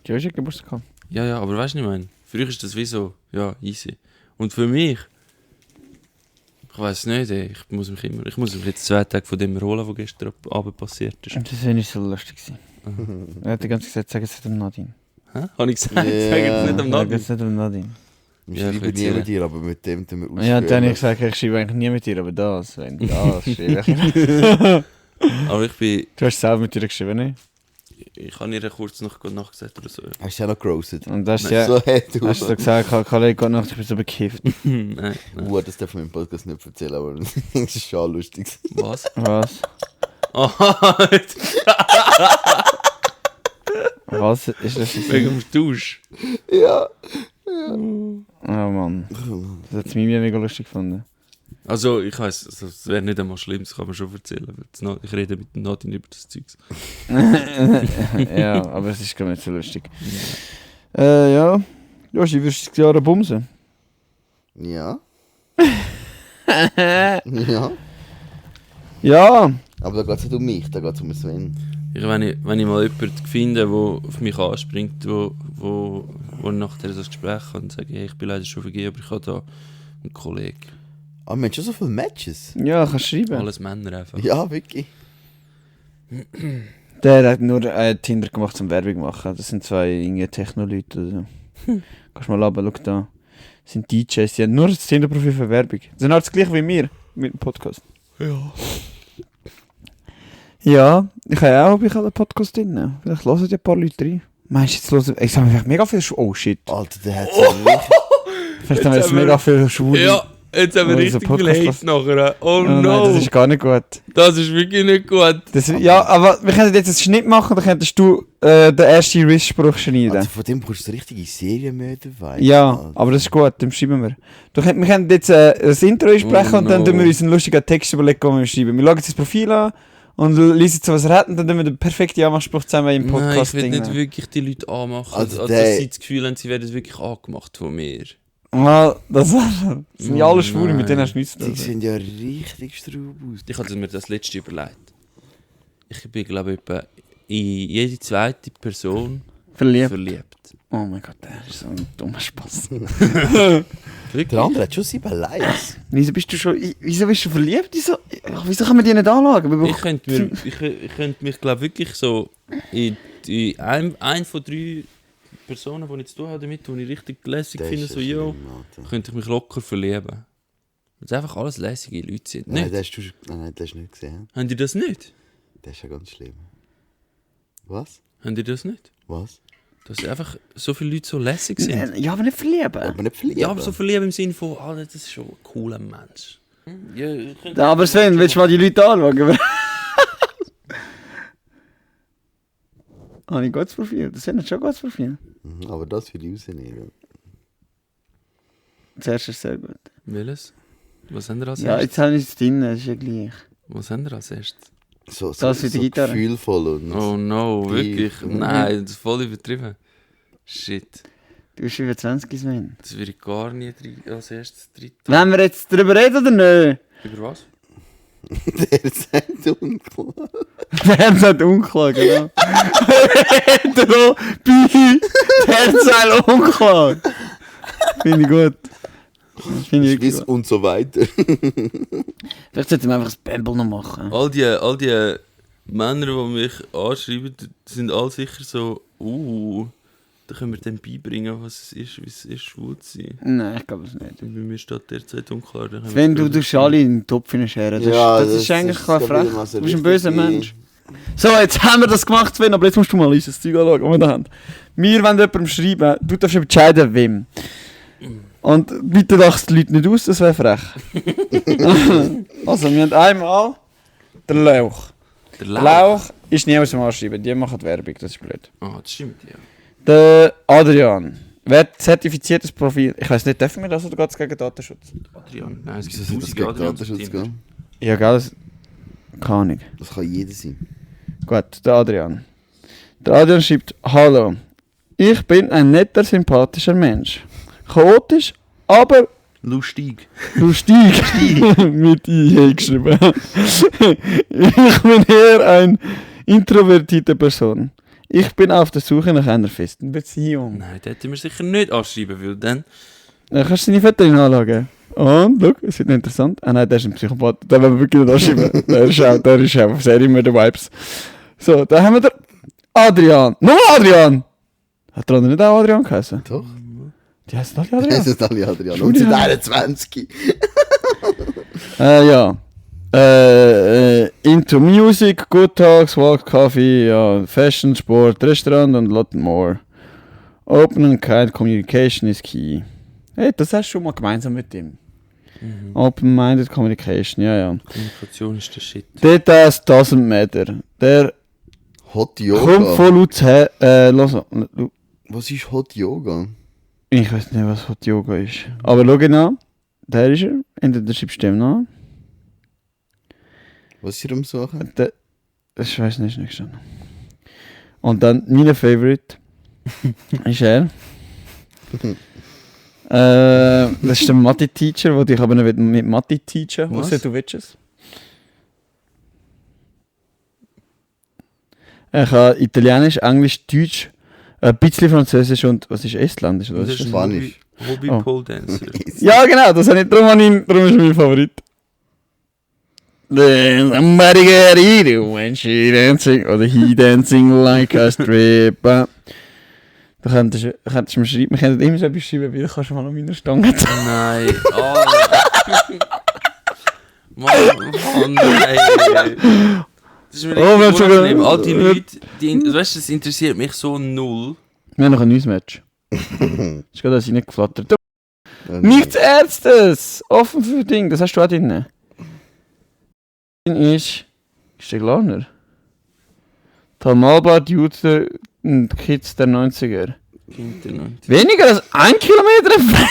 Du hast ja Geburtstag gehabt. Ja, aber weißt du, was ich meine? Für dich ist das wie so, ja, easy. Und für mich, ich weiß nicht, ey, ich muss mich jetzt 2 Tage von dem erholen, was gestern Abend passiert ist. Das war nicht so lustig. Er hat die ganze Zeit gesagt, sag es nicht dem Nadine. Hä? Habe ich gesagt? Ja. Sag jetzt nicht am Sag Nadine. es nicht dem Nadine. Wir Ja, ich schreiben würd's nie ja. mit dir, aber mit dem tun wir ausführen. Ja, dann habe ich gesagt, ich schreibe eigentlich nie mit dir, aber das, wenn das schreibe ich. Aber ich bin, Du hast selber mit dir geschrieben, nicht? ich habe ihr kurz noch gut nachgesagt oder so. Hast du ja noch gerostet? Und das Nein, ja, So, hey, du. hast du so gesagt, Kollege, gute Nacht, ich bin so bekifft. Nein. Das darf man im Podcast nicht erzählen, aber das ist schon lustig. Was? Was? Oh, Was ist das? wegen dem Dusch. Ja. Oh Mann. Das hat es mir mega lustig gefunden. Also, ich weiss, also, es wäre nicht einmal schlimm, das kann man schon erzählen. Ich rede mit dem Nadine über das Zeugs. Ja, aber es ist gar nicht so lustig. Ja. Joshi, wirst du das Jahr bumsen? Ja. Ja. Ja. Aber da geht es nicht um mich, da geht es um Sven. Wenn ich mal jemanden finde, der auf mich anspringt, wo nachher das Gespräch kann und sagt, hey, ich bin leider schon vergeben, aber ich habe da einen Kollegen. Aber wir haben schon so viele Matches. Ja, kannst du schreiben. Alles Männer einfach. Ja, wirklich. Der hat nur Tinder gemacht zum Werbung machen. Das sind 2 irgendwie Techno-Leute oder so. Kannst mal runter, schau da. Das sind DJs, die haben nur das Tinder-Profil für Werbung. Das sind halt das gleiche wie wir mit dem Podcast. Ja. Ja, ich habe ja auch einen Podcast drin. Vielleicht hören ja ein paar Leute rein. Meinst du, jetzt hören... Ich habe vielleicht mega viel... Oh shit. Alter, der hat so richtig... Vielleicht haben wir jetzt mega viel Schwule. Ja, jetzt haben wir Oh, richtig dieser viel Podcast- Hate nachher. Oh Nein, no, das ist gar nicht gut. das ist wirklich nicht gut. Ja, aber wir können jetzt einen Schnitt machen, dann könntest du den ersten Riss-Spruch schneiden. Also von dem brauchst du so richtige Serienmörder-Vibe. Ja, aber das ist gut, dann schreiben wir. Wir können jetzt das Intro einsprechen Oh und dann no. tun wir uns einen lustigen Text überlegen, den wir schreiben. Wir schauen jetzt das Profil an und lesen so, was er hat und dann tun wir den perfekten Anmachspruch zusammen im Nein, Podcast. ich will nicht wirklich die Leute anmachen. Also Also, der- dass sie das Gefühl haben, sie werden wirklich angemacht von mir. Mal, das sind ja alle Schwule, mit denen hast du nichts zu Die tun. sehen ja richtig straub aus. Ich habe mir das letzte überlegt. Ich bin, glaube ich, etwa in jede zweite Person Verliebt. verliebt. Oh mein Gott, der ist so ein dummer Spaß. Der andere hat schon 7 Likes. Wieso bist du verliebt? Wieso kann man die nicht anschauen? Ich könnte mich, glaube wirklich so in ein von 3 Personen, die ich zu tun habe damit, die ich richtig lässig Der finde, ist so, ja yo, schlimm, Alter. könnte ich mich locker verlieben. Weil es einfach alles lässige Leute sind. Nein, Nicht? den hast du nein, den hast du nicht gesehen. Habt ihr das nicht? Der ist ja ganz schlimm. Was? Habt ihr das nicht? Was? Dass einfach so viele Leute so lässig sind. Ja, aber nicht verlieben. Aber nicht verlieben. Ja, aber so verlieben im Sinne von, das ist schon ein cooler Mensch. Ja, ich könnte- Ja, aber Sven, willst du mal die Leute anschauen? Habe ich ein gutes Profil? Das ist schon ein gutes Profil. Mhm, aber das will ich rausnehmen. Zuerst ist es sehr gut. Welches? Was haben wir als Ja, erstes? jetzt habe ich es drin, das ist ja gleich. Was haben wir als erstes? So, Das für die Gitarre. gefühlvoll und... Oh no, Tief. wirklich? Nein, das ist voll übertrieben. Shit, Du bist 25, Sven. das würde ich gar nie als erstes drin. Wollen wir jetzt darüber reden oder nicht? Über was? Der sagt unklar. Der sagt unklar, genau. Hetero, bi, Terzeit unklar. Finde ich gut. Finde ich wirklich Schwiss gut. und so weiter. Vielleicht sollten wir einfach das Bamble noch machen. All die Männer, die mich anschreiben, die sind alle sicher so, da können wir dem beibringen, was es ist, wie es ist, schwul zu sein. Nein, ich glaube es nicht. Und bei mir steht derzeit unklar. dann haben Wenn wir du tust alle in den Topf scheren, das ist eigentlich kein frech. Du bist ein böser Mensch. So, jetzt haben wir das gemacht, Sven, aber jetzt musst du mal unser Zeug anschauen, was wir da haben. Wir wollen jemandem schreiben, du darfst entscheiden, wem. Und bitte lachst die Leute nicht aus, das wäre frech. Also, wir haben einmal den Lauch. Der Der Lauch ist nie aus dem Anschreiben, die machen Werbung, das ist blöd. Ah, das stimmt, ja. Der Adrian. Wer hat zertifiziertes Profil? Ich weiß nicht, dürfen wir das oder geht es gegen Datenschutz? Adrian, nein, es Wieso gibt sind das tausende gegen Adrians auf Datenschutz Tinder. gehen? Ja, gell, das... Keine Ahnung. Das kann jeder sein. Gut, der Adrian. Der Adrian schreibt: Hallo. Ich bin ein netter, sympathischer Mensch. Chaotisch, aber Lustig. lustig. Mit I geschrieben. Ich bin eher eine introvertierte Person. Ich bin auf der Suche nach einer festen Beziehung. Nein, das hätten wir sicher nicht anschreiben, weil dann... Dann kannst du deine Fotos anschauen. Und, schau, es wird noch interessant. Ah nein, der ist ein Psychopath. Den wollen wir wirklich nicht anschreiben. Der ist auch sehr immer der Vibes. So, da haben wir den Adrian. Nochmal Adrian! Hat der andere nicht auch Adrian geheißen? Doch. Die heißen alle Das Adrian? ist alle Adrian. Und sind 21. Ja. Into music, good talks, walk, coffee, ja, fashion, Sport, Restaurant und lot more. Open and kind communication is key. Hey, das hast du schon mal gemeinsam mit ihm. Open-minded communication, ja. Kommunikation ist der Shit. Details doesn't matter. Der Hot kommt Yoga. von Luzern. Was ist Hot Yoga? Ich weiß nicht, was Hot Yoga ist. Aber schau ihn an. Der ist er. Entweder schreibst du ihm nach. Was ist ihr am Suchen? Ich weiß nicht, nicht schon. Und dann mein Favorite ist er. Das ist der Mathe-Teacher, der dich aber nicht mit Mathe teachen will. Was? Ausser du willst es. Ich habe Italienisch, Englisch, Deutsch, ein bisschen Französisch und was ist Estländisch? Oder was ist das? Spanisch. Hobby Oh. Pole Dancer. Ja, genau, das habe ich, darum ist mein Favorit. Then somebody get it when she dancing oder he dancing like a stripper. Da könntest du mir schreiben, wir können immer so etwas schreiben, wie du kannst mal an meiner Stange zeigen. Nein. Oh. Mann, nein. Das ist mir Oh, wir haben richtig sogar- unangenehm. All die Leute, weißt du, das interessiert mich so null. Wir haben noch ein neues Match. Ist gerade das reingeflattert. Nichts Ernstes! Offen für Dinge, das hast du auch drin. Ist der Glarner. Talmalbad Youth und Kids der 90er. Internet. Weniger als 1 Kilometer entfernt.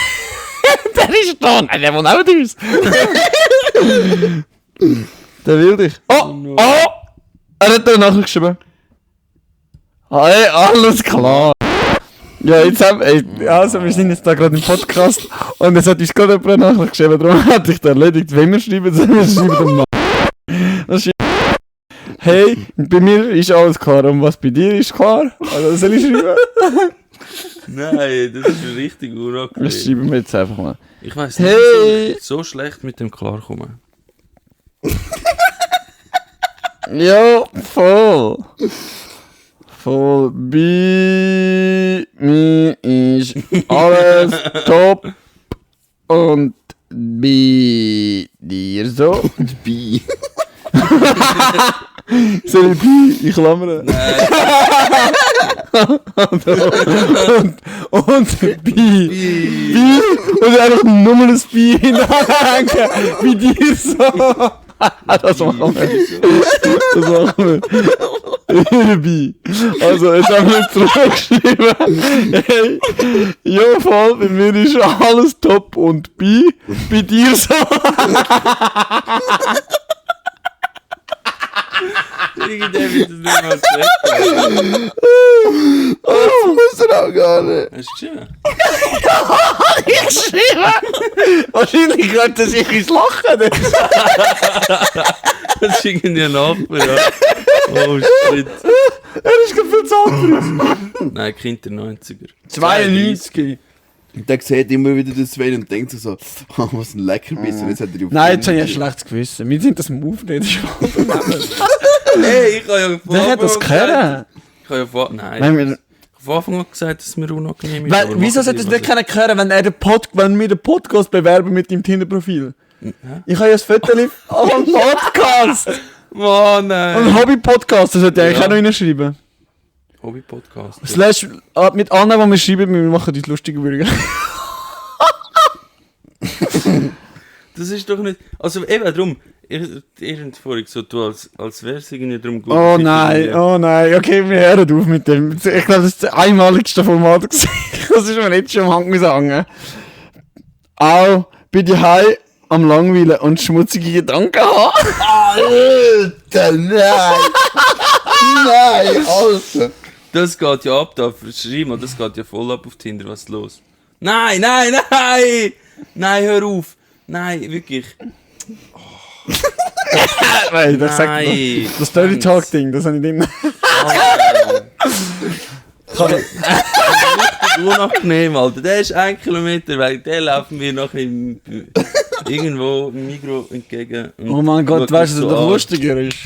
Der ist da. Nein, der wohnt auch mit uns. Der will dich. Oh! Er hat dir nachher geschrieben. Hey, alles klar. Ja, jetzt haben also wir sind jetzt da gerade im Podcast und es hat uns gerade jemand nachher geschrieben, darum hat ich das erledigt. Wenn wir schreiben, dann wir schreiben den Mann. Das ist hey, bei mir ist alles klar und was bei dir ist klar? Also soll ich schreiben? Nein, das ist richtig Das unangenehm. schreiben wir jetzt einfach mal. Ich weiß nicht, Hey. wieso ich so schlecht mit dem klarkommen. Ja, voll. Voll. Bei mir ist alles top. Und bei dir so. Bi. Soll ich bei? Ich klammere. und bei. Bi. Und einfach nur ein Bi hineinhängen. Bei dir so. Das machen wir. Das machen wir. Bi. Also, jetzt haben wir zurückgeschrieben. Hey, ja, voll, bei mir ist alles top und bei dir so. Irgendwer wird das nicht mal sagen. Das muss er auch gar nicht. Hast du geschrieben? Geschrieben? Wahrscheinlich könnte er sich ins Lachen. Das ist irgendwie ein Nachbar, ja. Oh shit. Er ist gerade viel zu alt. Nein, Kind der 90er. 92. Und der sieht immer wieder das Sven und denkt sich so, oh, was ein Leckerbissen. Und jetzt hat er auf Nein, jetzt habe ich ein schlechtes Gewissen. Wir sind das am Aufnehmen. Hey, ich habe ja Wer hat das gehört? Ich habe ja vor... Nein. Nein, wir, Ich habe von Anfang an gesagt, dass es mir unangenehm ist. weil, aber wieso machen sollte die, es nicht was können hören, wenn wir den Podcast bewerben mit deinem Tinder-Profil? Ich habe ja das Foto am Podcast. ich- Mann, nein. Und Hobby-Podcast, das sollte ich eigentlich Ja. auch noch reinschreiben. Hobby-Podcast. Slash, mit allen, die wir schreiben, wir machen die lustige Bürger. Das ist doch nicht... Also eben darum... Vorhin so du, als wäre es irgendwie darum gut. Oh dass ich nein, irgendwie- oh nein. Okay, wir hören auf mit dem. Ich glaube, das ist das einmaligste Format. gewesen. Das ist mir jetzt schon am Hang gesangen. Auch bei dir heim am Langweilen und schmutzige Gedanken haben. Alter, nein! Nein, Alter! Das geht ja ab, da schreib mal, das geht ja voll ab auf Tinder, was ist los? Nein! Nein, hör auf! Nein, wirklich. Nein, das sagt Nein! das Dirty Talk Ding, das habe ich nicht. Unangenehm, Alter. Der ist 1 Kilometer weg, der laufen wir noch irgendwo im Migros entgegen. Und Oh mein Gott, schaut weißt du, mich was so noch an. lustiger ist?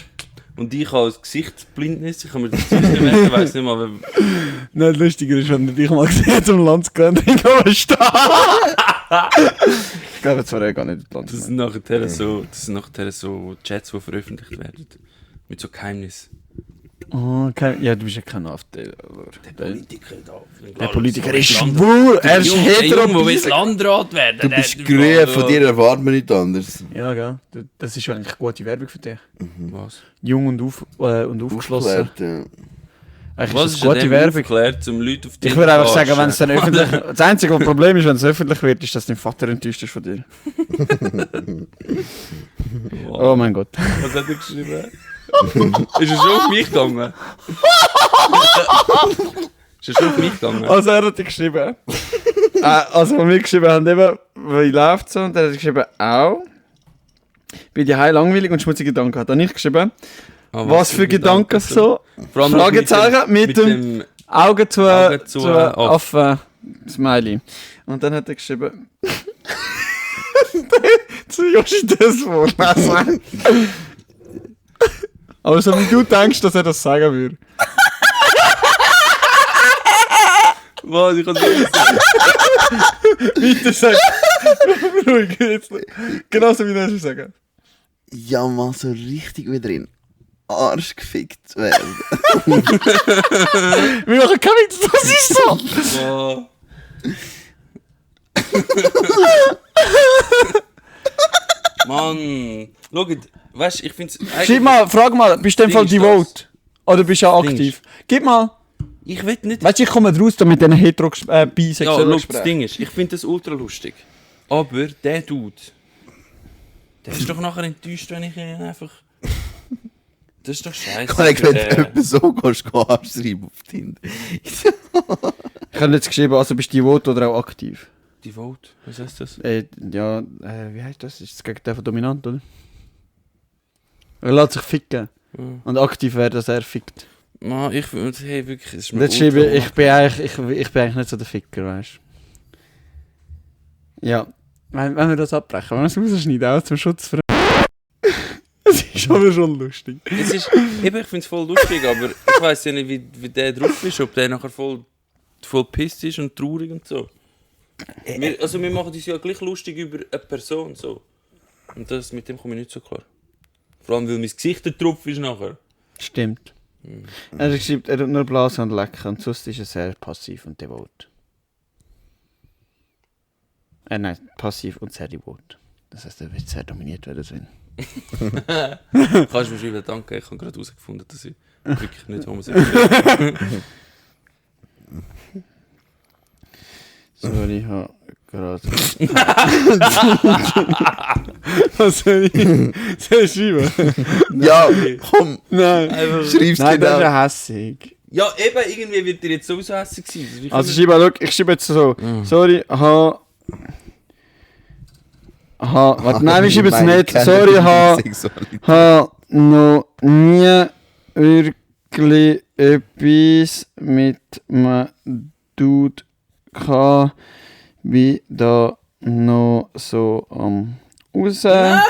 Und ich habe Gesichtsblindnis, ich kann mir das nicht merken, ich weiss nicht mal, wer... Nicht lustiger ist, wenn du dich mal gesehen zum Landsgelände stehen. Ich glaube, jetzt war er gar nicht Das Landsgelände. sind nachher so Chats, die veröffentlicht werden. Mit so Geheimnissen. Oh, ja, du bist ja kein AfD. Politiker da. Der Politiker ist schwul, er ist Der Junge, der will hetero. Landrat werden. Du bist grün, von dir erwarten wir nichts anderes. Ja, gell. Das ist eigentlich gute Werbung für dich. Was? Jung und aufgeschlossen. Aufgeklärt, ja. Eigentlich Was ist ist das gute Werbung. aufgeklärt, um Leute auf die Ich würde einfach sagen, wenn es dann öffentlich... Das einzige Problem ist, wenn es öffentlich wird, ist, dass dein Vater enttäuscht ist von dir. Oh mein Gott. Was hat er geschrieben? Ist er schon auf mich gegangen? Ist er schon auf mich gegangen? Also er hat geschrieben. Also was wir geschrieben haben, eben, wie läuft so? Und er hat geschrieben, auch. Bin die heil langweilig und schmutzige Gedanken. Hat er nicht geschrieben. Ah, Was für Gedanken so? Vor allem Fragezeichen mit dem Augen zu Affen. Affen. Smiley. Und dann hat er geschrieben. Zu Joshi das vorlesen. Aber so wie du denkst, dass er das sagen würde. Was, ich kann nicht sagen. Bitte sag. Ruhig, jetzt. Genauso wie du es sagen. Ja, mal so richtig wieder in den Arsch gefickt werden. Wir machen keinen Witz, das ist so. Wow. Mann, schau, weißt du, ich finde es. Schreib mal, frag mal, bist du in dem Fall Ding ist devote? Oder bist du auch Ding aktiv? Gib mal. Ich will nicht. Weißt du, ich komme raus da mit diesen Ja, bisexuellen schau, das Gesprächen. Ding ist, ich finde das ultra lustig. Aber der Dude, der ist doch nachher enttäuscht, wenn ich ihn einfach. Das ist doch scheiße. Kann ich, wenn du jemanden so anschreiben auf Tinder. Ich habe jetzt geschrieben, also bist du devote oder auch aktiv? Devote, was heißt das? Wie heißt das? Ist das Gegenteil von dominant, oder? Er lässt sich ficken. Mhm. Und aktiv wäre, dass er fickt. Man, ich finde, hey, wirklich, es ist mir Jetzt schreibe ultra ich bin eigentlich nicht so der Ficker, weißt du? Ja. Wenn wir das abbrechen, wenn wir es rausschneiden, auch zum Schutz für... Es ist aber schon lustig. Es ist, eben, ich finde es voll lustig, aber ich weiss ja nicht, wie der drauf ist, ob der nachher voll pisst ist und traurig und so. Wir machen uns ja gleich lustig über eine Person, so. Und das, mit dem komme ich nicht so klar. Vor allem, weil mein Gesicht der Tropf ist nachher. Stimmt. Er hat geschrieben, er tut nur blasen und lecken und sonst ist er sehr passiv und devot. Nein, passiv und sehr devot. Das heißt, er wird sehr dominiert werden sehen. Kannst du mir schreiben, danke, ich habe gerade herausgefunden, dass ich wirklich nicht homosexuell bin. Sorry, ich habe gerade... Was soll ich schreiben? Ja, komm, Nein. schreib's Nein, dir das ist da. ja hässig. Ja, eben, irgendwie wird dir jetzt sowieso hässlich sein. Also ich schreibe jetzt so, sorry, warte, nein, wir schreiben es nicht, sorry, ha noch nie wirklich etwas mit einem Dude gehabt, wie da noch so am Nein,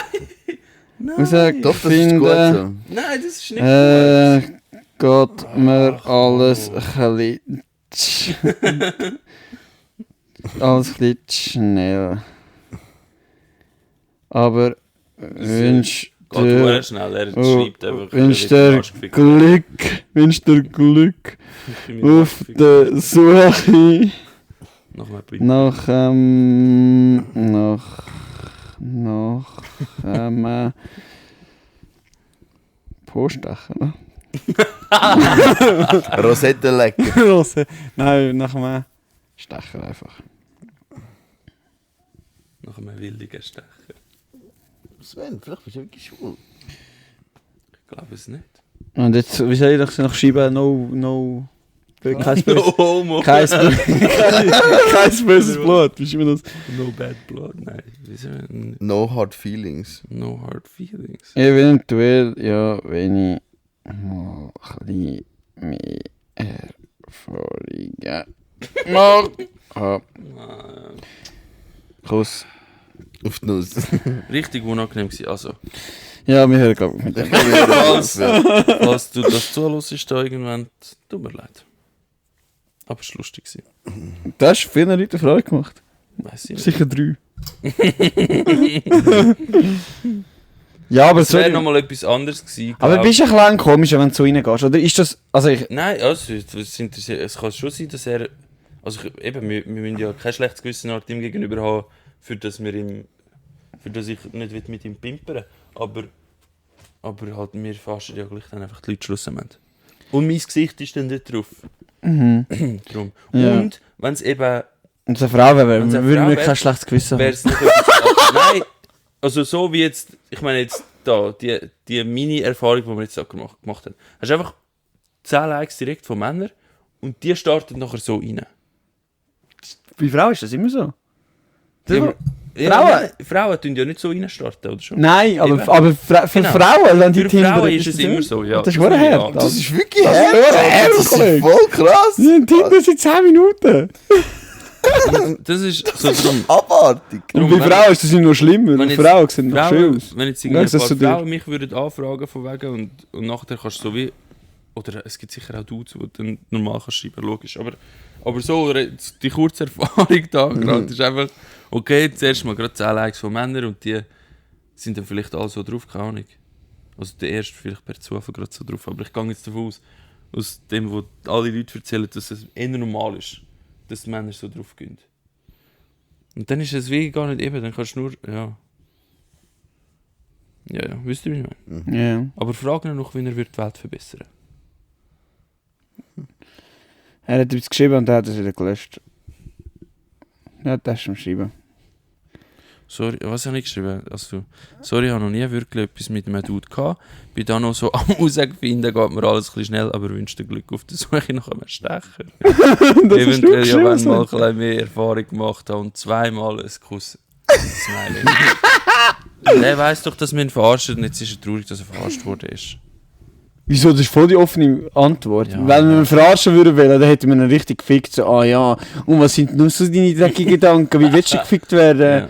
Doch, das ist gut finden. so. nein, das ist nicht gut. Geht mir alles ein bisschen alles ein bisschen schnell. Aber wünsch Geht sehr schnell, er schreibt einfach. wünsch er wird dir arschgefickt. Glück Ich bin mit auf arschgefickt. der Suche Nochmal bitte. nach Poststechen. Rosette lecker. Nein, nach einem Stecher einfach. Nach einem wildigen Stecher. Sven, vielleicht bist du wirklich schwul. Ich glaube es nicht. Und jetzt, wie soll ich das noch schreiben? No Kein böses, No homo. kein böses Blut. Wie schreibt man das? No bad blood. Nein. Wieso? No hard feelings. No hard feelings. Eventuell, ja, wenn ich mal ein bisschen mehr Erfahrungen mache. Kuss. Auf die Nuss. Richtig unangenehm gewesen. Also, Ja, wir hören, glaube ich, mit dem. falls du das zuhörst da irgendwann, tut mir leid. Aber es war lustig gewesen. Du hast vielen Leuten Freude gemacht. Weiss ich nicht. Sicher 3. Ja, aber Es wäre sorry. nochmal etwas anderes gewesen. Aber glaub- bist du ein bisschen komisch, wenn du so reingehst? Oder ist das. Also ich. Nein, also, es kann schon sein, dass er... Also eben, wir müssen ja kein schlechtes Gewissen nach ihm gegenüber haben, für das ich nicht mit ihm pimpern will. Aber halt, wir fassen ja gleich dann einfach die Leute schlussendlich. Und mein Gesicht ist dann dort drauf. Drum. Ja. Und wenn es eben... Und so eine Frau wäre, Wenn's eine würden Frau wir wär, kein schlechtes Gewissen wäre haben. es nicht etwas... Nein, also so wie jetzt... Ich meine jetzt da, die Mini-Erfahrung, die wir jetzt da gemacht haben. Hast du einfach 10 Likes direkt von Männern und die starten nachher so rein. Bei Frauen ist das immer so. Ja, Frauen- Frauen tun ja nicht so reinstarten, oder schon? Nein, aber, Eben. aber für Genau. Frauen, wenn die Für Tinder... Frauen ist es immer so, ja. Das ist verdammt Ja. hart. Das ist wirklich Das ist hart. hart, Das ist Kollege. voll krass. Die haben Tinder seit 10 Minuten. Das ist so drum. Abartig. Und Drum, bei wenn- Frauen ist das nur schlimmer. wenn Die jetzt Frauen sehen noch schön aus. Wenn jetzt Sagst irgendwie du das ein zu paar dir? Frauen mich würden anfragen von wegen und nachher kannst du so wie... Oder es gibt sicher auch Dudes, die du dann normal kannst schreiben, logisch. Aber so die kurze Erfahrung da gerade ist einfach... Okay, zuerst mal gerade 10 Likes von Männern und die sind dann vielleicht alle so drauf, keine Ahnung. Also der erste vielleicht per Zufall gerade so drauf. Aber ich gehe jetzt davon aus dem, was alle Leute erzählen, dass es eher normal ist, dass die Männer so drauf gehen. Und dann ist es wie gar nicht eben, dann kannst du nur... Ja, wisst ihr, wie ich meine? Ja. Aber frag ihn noch, wie er wird die Welt verbessern. Er hat etwas geschrieben und er hat es wieder gelöscht. Ja, das ist am Schreiben. Sorry, was habe ich geschrieben? Also, sorry, ich habe noch nie wirklich etwas mit einem Dude gehabt. Bin da noch so am Herausfinden, geht mir alles ein bisschen schnell, aber wünsche dir Glück auf der Suche nach einem Stecher. Eventuell ja, wenn ich mal ein bisschen mehr Erfahrung gemacht habe und zweimal ein Kuss. Smiley. Der weiss doch, dass wir ihn verarschen und jetzt ist er traurig, dass er verarscht worden ist. Wieso? Das ist voll die offene Antwort. Ja. Wenn wir ihn verarschen würden wollen, dann hätten wir ihn richtig gefickt. So, ah ja, und was sind nur so deine dreckigen Gedanken? Wie willst du gefickt werden? Ja.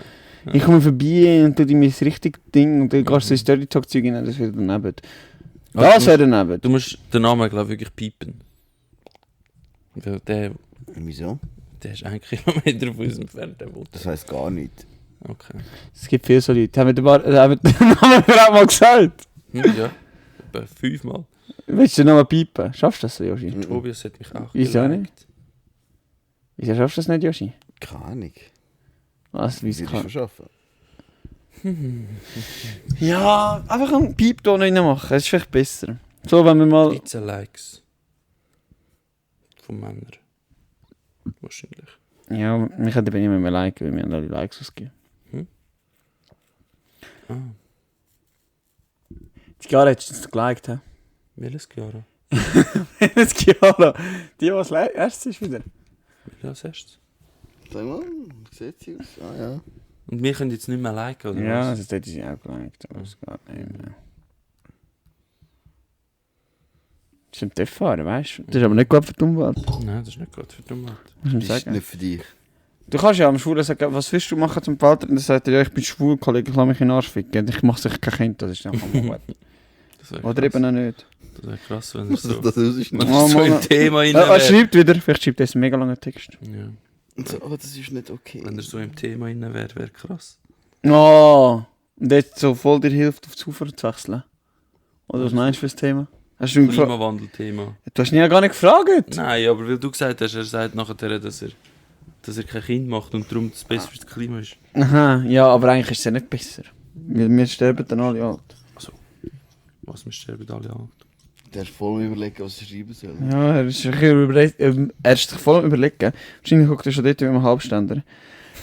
Ich komme vorbei und tu dir mein richtiges Ding und dann gehst du ins Dirty Talk Zeug rein, das wäre daneben. Das wäre daneben. Du musst den Namen, glaube ich, wirklich piepen. Weil der Wieso? ist 1 Kilometer von uns entfernt, der Mutter. Das heisst gar nicht. Okay. Es gibt viele so Leute. Haben wir den Namen gerade mal gesagt? Ja, etwa 5-mal. Willst du den Namen piepen? Schaffst du das so, Joshi? Tobias hat mich auch Wieso geliked. Wieso schaffst du das nicht, Joshi? Keine Ahnung. Was, wie es Wie kann? das schaffen? Ja, einfach einen Piepton reinmachen, das ist vielleicht besser. So, wenn wir mal... 13 Likes. Von Männern. Wahrscheinlich. Ja, wir können eben nicht mehr liken, weil wir haben alle Likes ausgeben. Ah, Die Chiara hat es geliked, hä? welches Chiara? Das Chiara. Die, was erst ist wieder. Welches erstes? Sag mal, wie sieht sie aus? Ah ja. Und wir können jetzt nicht mehr liken, oder Ja, was? das hätte sie auch geliked, aber es geht nicht mehr. Das ist ein TÜV-Fahrer, weißt du? Das ist aber nicht gut für die Umwelt, Nein, das ist nicht gut für die Umwelt. muss man Das ist sagen. nicht für dich. Du kannst ja am Schwulen sagen, was willst du machen zum Vater? Und dann sagt er, ja, ich bin schwul, Kollege, ich lasse mich in den Arsch ficken. Ich mache sich kein Kind, das ist einfach mal gut. Das wäre Oder krass. eben auch nicht. Das wäre krass, wenn er Das, so, das ist wenn nicht. er so Mann. im Thema rein Er wäre. schreibt wieder, vielleicht schreibt er einen mega langen Text. Ja. So, oh, das ist nicht okay. Wenn er so im Thema rein wäre, wäre krass. Oh, und jetzt so voll dir hilft, auf Zufuhr zu wechseln. Oder was meinst du für das Thema? Hast du ihn gefragt? Klimawandel-Thema. Du hast ihn ja gar nicht gefragt. Nein, aber weil du gesagt hast, er sagt nachher, dass er kein Kind macht und darum das Beste für das Klima ist. Aha, ja, aber eigentlich ist es ja nicht besser. Weil wir sterben dann alle alt. Was, wir sterben alle alt. Der ist voll überlegen, was er schreiben soll. Ja, er ist, er ist sich voll am überlegen. Wahrscheinlich guckt er schon dort wie ein Halbständer.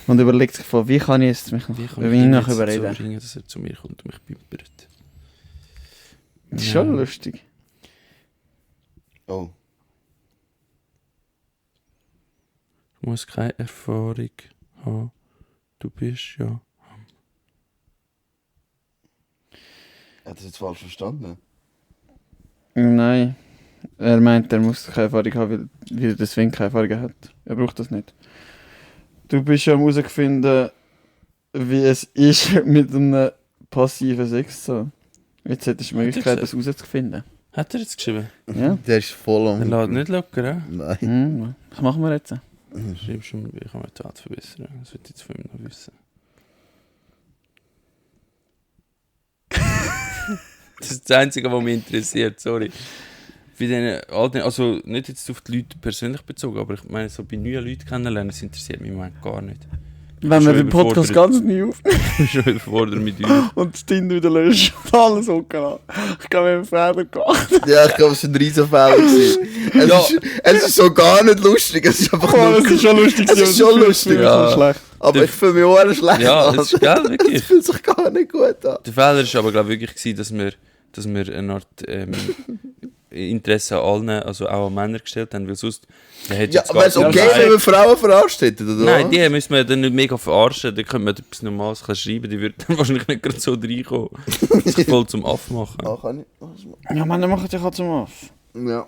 Und überlegt sich voll, wie kann ich jetzt mich noch, Wie kann über ich ihn ihn noch jetzt überreden. so bringen, dass er zu mir kommt und mich pimpert? Das ist schon lustig. Oh. musst keine Erfahrung haben. Du bist ja... Hat das jetzt falsch verstanden? Nein. Er meint, er muss keine Erfahrung haben, weil er deswegen keine Erfahrung hat. Er braucht das nicht. Du bist ja am herausfinden, wie es ist mit einem passiven Sex so. Jetzt hättest du die Möglichkeit, das herauszufinden. Hat er jetzt geschrieben? Ja? Der ist voll Er am... lädt nicht locker, ja? Nein. Was machen wir jetzt? Schreib schon, ich kann meine Tat verbessern. Das wird jetzt von ihm noch wissen. Das ist das Einzige, was mich interessiert, sorry. Bei denen alten, also nicht jetzt auf die Leute persönlich bezogen, aber ich meine, so bei neuen Leuten kennenlernen, das interessiert mich im Moment gar nicht. Wenn wir den Podcast ganz neu auf Ich bin schon überfordert mit euch. und das Tinder wieder löschen und alles hochgeladen. Ich glaube, wir haben Fehler gemacht. Ja, ich glaube, es war ein riesen Fehler. Es ist so gar nicht lustig. Es ist einfach nur... Es ist schon lustig. Es ist schon lustig. Ja. Schlecht. Aber ich fühle mich auch schlecht. Ja, das ist geil, Es wirklich. fühlt sich gar nicht gut an. Der Fehler war aber glaube ich wirklich, gewesen, dass wir eine Art Interesse an allen, also auch an Männern gestellt haben, weil sonst... Ja, aber es ist okay, wenn wir Frauen veranstalten, oder? Nein, die müssen wir dann nicht mega verarschen, dann könnte man etwas Normales schreiben, die würden dann wahrscheinlich nicht gerade so reinkommen. Sich voll zum Aff machen. Ah, kann ich? Ja, Männer machen dich halt zum Aff. Ja.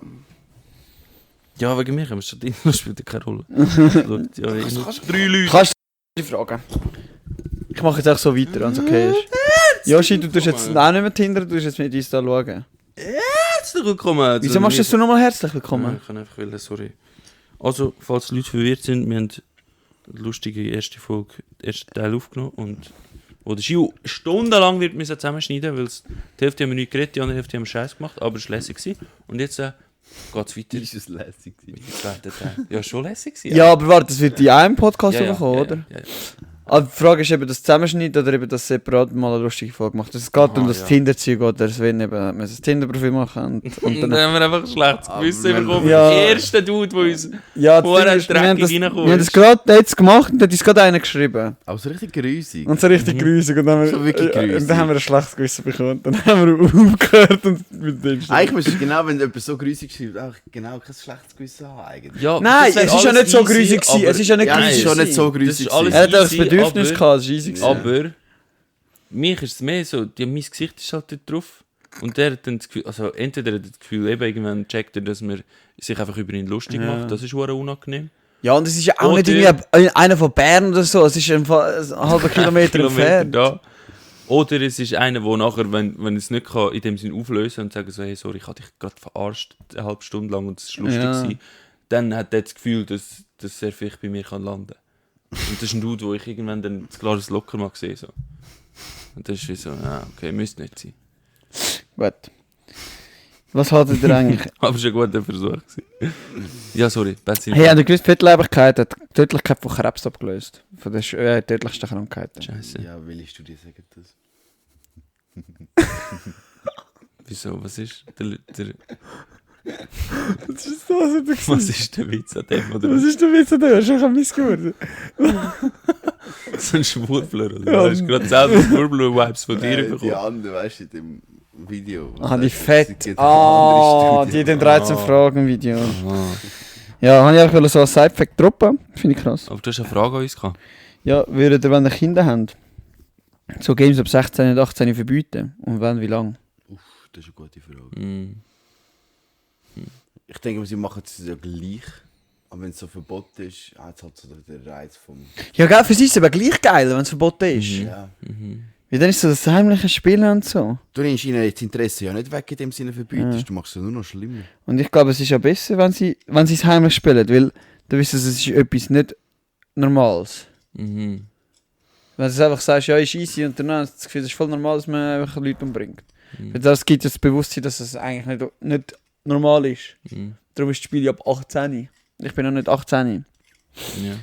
Ja, wegen mir, aber statt das spielt ja keine Rolle. Schaut, ja, nur 3 Leute. Kannst du die Fragen? Ich mache jetzt auch so weiter, wenn es okay ist. Yoshi, du tust jetzt auch nicht mehr Tinder, du tust jetzt mit uns da schauen. Herzlich willkommen. Wieso machst du das so nochmal herzlich willkommen? Ich kann einfach wollen, sorry. Also, falls Leute verwirrt sind, wir haben eine lustige erste Folge, den ersten Teil aufgenommen und wo der Gio stundenlang wird müssen zusammenschneiden, weil die Hälfte haben wir nicht geredet, die andere Hälfte haben wir Scheiß gemacht, aber es war lässig gewesen. Und jetzt geht es weiter. Ist es lässig? Mit dem zweiten Teil. Ja, schon lässig gewesen. Ja, aber warte, das wird in einem Podcast ja, kommen, ja, oder? Ja, ja. Aber die Frage ist eben das Zusammenschneiden oder eben das separat mal eine lustige Folge macht. Es geht um das ja. Tinder-Zeug oder Sven eben müssen das Tinder-Profil machen und Und dann... dann haben wir einfach ein schlechtes Gewissen Aber bekommen. ja. Der erste Dude, der uns Ja, vorher das Ding ist, wir haben dreckig das, reingekommen wir haben das ist. gerade jetzt gemacht und hat uns gerade einer geschrieben. Aber so richtig grusig. Und so richtig grusig. Und dann haben wir, So wirklich grusig. und dann haben wir ein schlechtes Gewissen bekommen. Dann haben wir aufgehört und mit dem Eigentlich müsstest du genau, wenn jemand so grusig schreibt, auch genau kein schlechtes Gewissen haben eigentlich. Ja, Nein, das es ist ja alles nicht so easy, grusig gewesen. aber- Es ist ja nicht Ja, es ist grusig schon nicht so Das grusig. ist alles Er hat auch das easy, Bedürfnis aber- gehabt, es war easy gewesen. Aber mich ist es mehr so, mein Gesicht ist halt dort drauf. Und der hat dann das Gefühl, also entweder hat er das Gefühl, eben irgendwann checkt er, dass man sich einfach über ihn lustig Ja. macht. Das ist verdammt unangenehm. Ja, und es ist ja auch nicht Oder- irgendwie einer von Bern oder so. Es ist einfach ein halber Kilometer entfernt. da. Oder es ist einer, der nachher, wenn es nicht kann, in dem Sinn auflösen und sagen so, hey, sorry, ich habe dich gerade verarscht, eine halbe Stunde lang und es war lustig. Ja. Gewesen. Dann hat er das Gefühl, dass er vielleicht bei mir kann landen kann. Und das ist ein Dude, wo ich irgendwann dann das Glas locker mal sehe. So. Und das ist wie so, ja, okay, müsste nicht sein. Gut. Was haltet ihr eigentlich? Aber schon ein guter Versuch gewesen. Ja, sorry, Betsy. Hey, habt ihr gewusst, Fettleibigkeit hat die Tödlichkeit von Krebs abgelöst? Von den tödlichsten Krankheiten. Scheiße. Ja, welche Studie sagt das? Wieso? Was ist der Was ist das? was ist der Witz an dem? Oder Was ist der Witz an der? Schon ein Missgeworden. so ein Schwurbler? Oder? Ja. Du hast gerade selber Schwurbler-Vibes von dir Die bekommen. andere, weißt du, in dem Video. Ah, die Es Fett. gibt eine andere Die Studie. den 13 Fragen-Video. Ah. Ja, habe ich auch so als Side-Fact droppen. Finde ich krass. Aber du hast eine Frage an uns gehabt. Ja, würdet ihr, wenn ihr Kinder habt, so Games ab 16 und 18 verbieten? Und wenn, wie lange? Das ist eine gute Frage. Mm. Ich denke, sie machen es ja gleich. Aber wenn es so verboten ist, hat es halt so den Reiz vom... Ja, gell, für sie ist es aber gleich geil, wenn es verboten ist. Ja. Mhm. Weil dann ist so das heimliche Spielen und so. Du nimmst ihnen jetzt Interesse ja nicht weg, in dem Sinne verbietest. Du machst es nur noch schlimmer. Und ich glaube, es ist ja besser, wenn sie es heimlich spielen, weil dann wissen sie, es ist etwas nicht Normales. Mhm. Wenn du einfach sagst, ja, ist easy und dann hast du das Gefühl, es ist voll normal, dass man einfach Leute umbringt. Mhm. Weil das gibt ja das Bewusstsein, dass es eigentlich nicht normal ist. Mhm. Darum ist das Spiel ja ab 18. Ich bin noch nicht 18. Ja.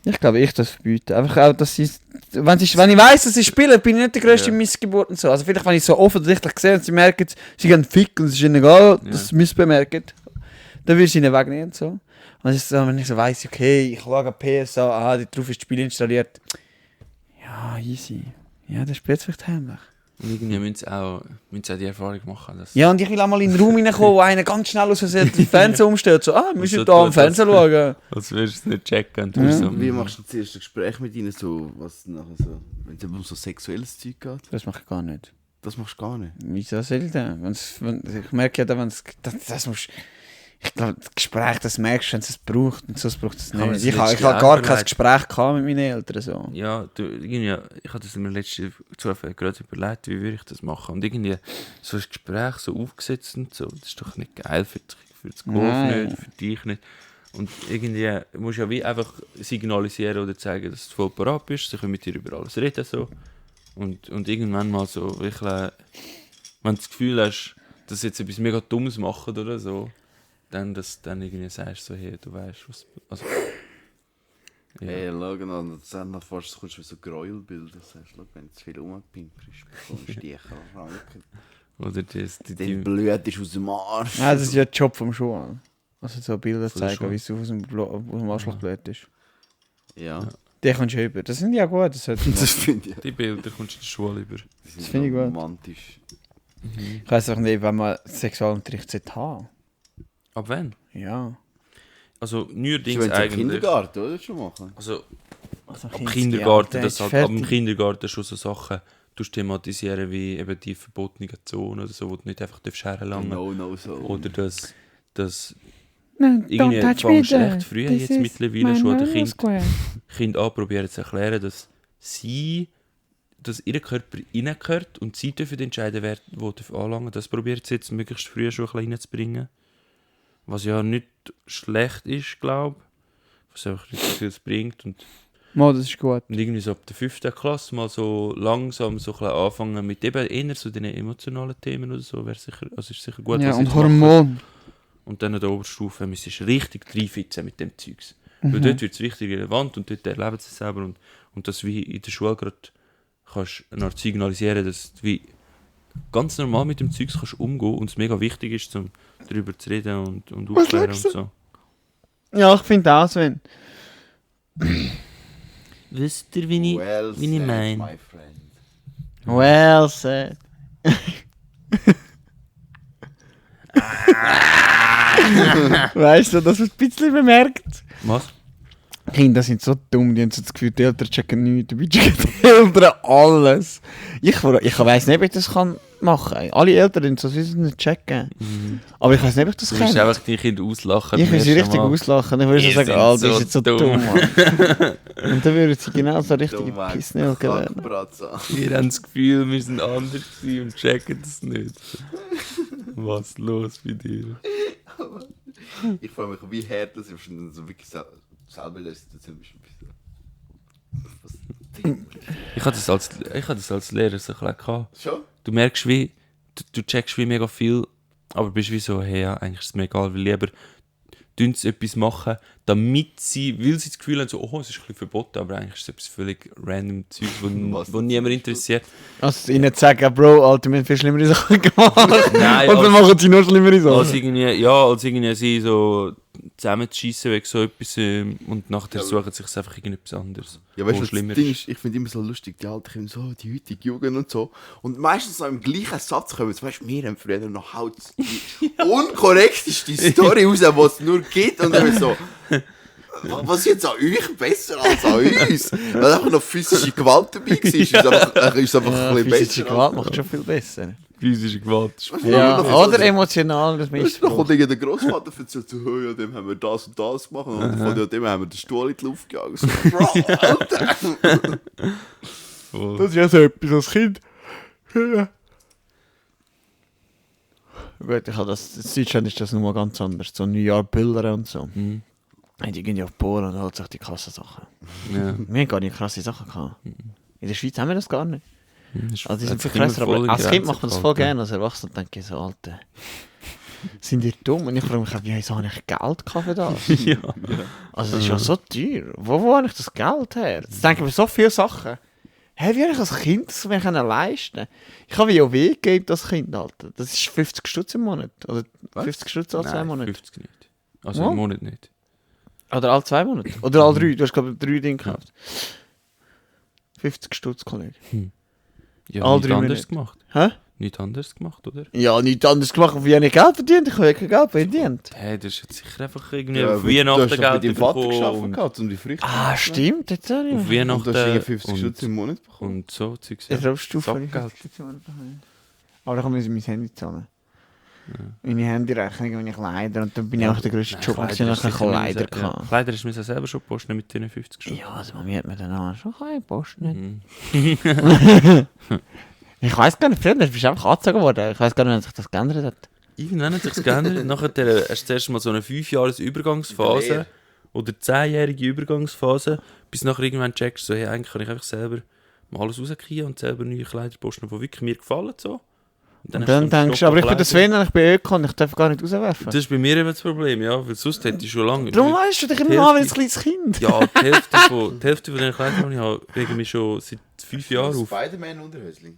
Ich glaube, ich das verbieten. Einfach auch, dass sie... Wenn ich weiss, dass sie spielen, bin ich nicht der grösste Ja. Missgeburt und so. Also vielleicht, wenn ich so offensichtlich sehe und sie merken, sie gehen Fick und es ist ihnen egal, Ja. dass sie missbemerken, dann würde ich sie ihnen wegnehmen und so. Und das ist so, wenn ich so weiss, okay, ich schaue PSA, da drauf ist das Spiel installiert. Ja, easy. Ja, das spielt vielleicht heimlich. Und irgendwie müssen sie auch die Erfahrung machen. Dass Ja, und ich will auch mal in den Raum reinkommen, wo einer ganz schnell aus Versehen den Fernseher umstellt. So, wir müssen so da am tut, Fernseher als- schauen. Als würdest du es nicht checken. Und du Ja. bist so, Wie machst du das erste Gespräch mit ihnen so, was nachher so, wenn es um so sexuelles Zeug geht? Das mache ich gar nicht. Das machst du gar nicht. Wieso selten? Ich merke ja, wenn es. Das musst. Ich glaube, das Gespräch, das merkst du, wenn es es braucht. Und sonst braucht es Kann man nicht. das Ich habe letzte gar Jahr kein überlegt? Gespräch gehabt mit meinen Eltern. So. ja, ich habe das mir letzte Zufall gerade überlegt, wie würde ich das machen. Und irgendwie so ein Gespräch so aufgesetzt und so, das ist doch nicht geil für das Golf Nein. nicht, für dich nicht. Und irgendwie musst du ja wie einfach signalisieren oder zeigen, dass du voll parat bist, sie können mit dir über alles reden. So. Und irgendwann mal so, wirklich, wenn du das Gefühl hast, dass sie jetzt etwas mega Dummes machen oder so, dann irgendwie sagst du so, hey, du weißt was. Also, ja. Hey, schau an, dann noch fast kommst du wie so Gräuelbilder. Sagst, schau, wenn du zu viel rumgepinkelst, bekommst du dich Ranken. Oder Dein Blut ist aus dem Arsch. Ja, das ist ja der Job vom Schuh. Also so Bilder Von der zeigen, Schule. wie es aus dem Arschlochblut ist. Ja, Die kommst du über. Das sind ja gut. Das sollte man das machen. finde ich. Die Bilder kommst du in der Schule über. Das finde ich gut. romantisch. Ich weiss auch nicht, wenn man Sexualunterricht sollte haben. Ab wann? Ja. Also Du neuerdings willst im eigentlich. Kindergarten, oder? Schon machen. Also Also ab Kindergarten, das halt ab dem fertig. Kindergarten schon so Sachen thematisieren wie eben die verbotenen Zonen oder so, wo du nicht einfach herlangen darfst. No, so. Oder das Nein, irgendwie don't touch me fängst du there. recht früh This jetzt is mittlerweile my schon den Mario Square. Kind anprobieren zu erklären, dass ihr Körper reingehört und sie dürfen entscheiden, wer wo anlangen. Das probiert sie jetzt möglichst früh schon ein bisschen reinzubringen. Was ja nicht schlecht ist, glaube ich. Was einfach nicht so viel bringt. Und Mo, das ist gut. irgendwie so ab der 5. Klasse mal so langsam so ein bisschen anfangen mit eben eher so den emotionalen Themen oder so, wäre sicher, also ist sicher gut, Ja, was sie und jetzt machen. Hormon. Und dann an der Oberstufe müsstest du richtig reinfitzen mit dem Zeugs. Mhm. Weil dort wird es richtig relevant und dort erleben sie es selber. Und das wie in der Schule gerade kannst du noch signalisieren, dass du wie ganz normal mit dem Zeugs kannst umgehen und es mega wichtig ist, um darüber zu reden und aufklären und so. Ja, ich finde auch, Sven. Wisst ihr, wie Well wie ich said, mein. my friend. Well said. Weißt du, dass man es ein bisschen bemerkt? Was? Kinder sind so dumm, die haben so das Gefühl, die Eltern checken nichts, dabei checken die Eltern alles. Ich weiss nicht, ob ich das kann machen kann. Alle Eltern so nicht checken. Aber ich weiss nicht, ob ich das Du willst kann. einfach die Kinder auslachen. Ich beim will sie ersten richtig Mal. auslachen. Ich würde Ihr sagen, seid Alter, so ist jetzt so dumm. dumm. Mann. Und dann würden sie genau so richtige Dumm weg. Pissnelke werden. Kackbratze. Wir haben das Gefühl, wir sind anders gewesen und checken das nicht. Was ist los bei dir? Ich frage mich, wie hart das ist, wenn du so wirklich selber lässt. Ich hatte das als Lehrer so ein bisschen gehabt. Schon? Du merkst wie, du checkst wie mega viel, aber bist wie so, hey, ja, eigentlich ist es mir egal, weil lieber tun sie etwas machen, damit sie, weil sie das Gefühl haben, so, oh, es ist ein bisschen verboten, aber eigentlich ist es etwas völlig random Zeug, Was wo denn niemand zum interessiert. Also ihnen zu sagen, Bro, Alter, wir haben viel schlimmere Sachen gemacht. Nein, Und dann machen sie noch schlimmere als Sachen. irgendwie sie so zusammenzuschiessen wegen so etwas und nachher Ja, suchen sie sich einfach irgendetwas anderes. Ja, weißt wo du, schlimmer das Ding ist. ist, ich finde immer so lustig, die alten Kinder so, die heutige Jugend und so. Und meistens so im gleichen Satz kommen, zum Beispiel, wir haben früher noch halt die unkorrekteste Story raus, die es nur gibt. Und dann so, was ist jetzt an euch besser als an uns? Weil einfach noch physische Gewalt dabei war, ist es einfach Ja, ein bisschen physische besser. Gewalt macht schon viel besser. Physische Gewalt. Ja, noch oder so- emotional, das Weißt du, dann Missbrauch. kommt irgendein Großvater und erzählt so, hey, ja, dem haben wir das und das gemacht und von dem haben wir den Stuhl in die Luft gejagt. So, Bro, Alter! Das ist ja so etwas als Kind. Gut, ich habe das, in Deutschland ist das nun mal ganz anders. So New York Bilder und so. Mhm. Die gehen ja auf Polen und holen sich die krassen Sachen. Ja. Wir haben gar nicht krasse Sachen gehabt. In der Schweiz haben wir das gar nicht. Also die sind viel Hat's immer krasser, voll aber in als Kind Grenzen macht man das voll gehalten. gerne, als Erwachsener denke ich so, Alter, sind die dumm? Und ich frage mich, wieso habe ich Geld gehabt für das? Ja. Also das ist ja so teuer. Wo habe ich das Geld her? Jetzt denke ich mir so viele Sachen. Hey, wie habe ich als Kind das mir leisten können? Ich habe WoW gegeben als Kind, Alter. Das ist 50 Stutz im Monat. Oder 50 Stutz alle 2 Nein, Monate. 50 nicht. Also Ja. im Monat nicht. Oder alle 2 Monate. Oder alle 3. Du hast, glaube ich, 3 Dinge gekauft. 50 Stutz, Kollege. Ja, Alle nichts 3 anderes Minuten. gemacht. Hä? Nichts anderes gemacht, oder? Ja, nichts anderes gemacht, wie ich Geld verdient. Ich habe ja kein Geld verdient. Hey, das ist jetzt sicher einfach irgendwie Ja, auf weil Weihnachten du hast doch mit Geld deinem Vater bekommen geschafft und gehabt, um die Früchte Ah, stimmt. Jetzt auch nicht auf mehr. Und du hast irgendwie 50 Weihnachten Stutz im Monat bekommen. und so Zeugs. Ich glaube, Stufe. Sackgeld. Aber dann muss ich mein Handy zahlen. Meine Handyrechnung, meine Kleider. Und dann bin ich auch der grösste Job. Ich habe noch Kleider gehabt. Kleider ist mir selber schon posten mit den 50 Stunden. Ja, also Mami hat mir dann auch schon ein Post nicht. Mhm. Ich weiß gar nicht, früher bist du einfach angezogen worden. Ich weiß gar nicht, ob sich das geändert hat. Irgendwann hat sich geändert. Nachher hast du zuerst mal so eine 5-Jahres-Übergangsphase oder 10-jährige Übergangsphase, bis nachher irgendwann checkst, so, hey, eigentlich kann ich einfach selber mal alles rauskriegen und selber neue Kleider posten, die wirklich mir gefallen. So. Und dann denkst du, aber ich bin der Sven und ich bin Öko und ich darf gar nicht rauswerfen. Das ist bei mir eben das Problem, ja, weil sonst hätte ich schon lange... Darum weißt du dich Die immer an wie ein Hälfte- kleines Kind. Ja, die Hälfte von den Kleidern, die ich habe, regen mich schon seit 5 Jahren auf. Spider-Man-Unterhösli.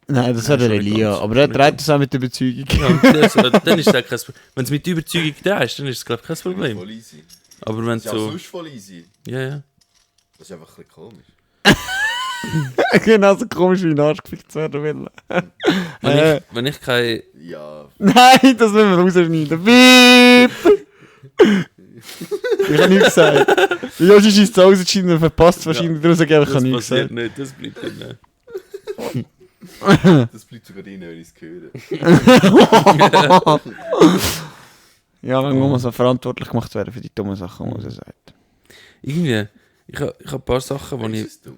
Nein, das Ja, wäre der schon nicht Elia. ganz. Aber der Schon nicht trägt das auch mit der Überzeugung. Ja, und dann ist es auch kein Problem. Wenn es mit Überzeugung da ist, dann ist es, glaube ich, kein Problem. Voll easy. Aber wenn Das ist so... auch sonst voll easy. Ja, ja. Das ist einfach ein bisschen komisch. Genauso komisch wie ein Arsch gefickt zu werden will. Wenn ich keine... Ja, Nein, das müssen wir rausschneiden. Piep! Ich habe nichts gesagt. Joshi schießt zu Hause schneiden und verpasst wahrscheinlich ja. Ich habe Das nichts passiert gesagt. nicht, das bleibt dann nicht. das bleibt sogar drin, wenn ich es höre. Ja, dann muss man verantwortlich gemacht werden für die dummen Sachen, die er sagt. Irgendwie, ich hab ein paar Sachen, die ich... Ist es dumm?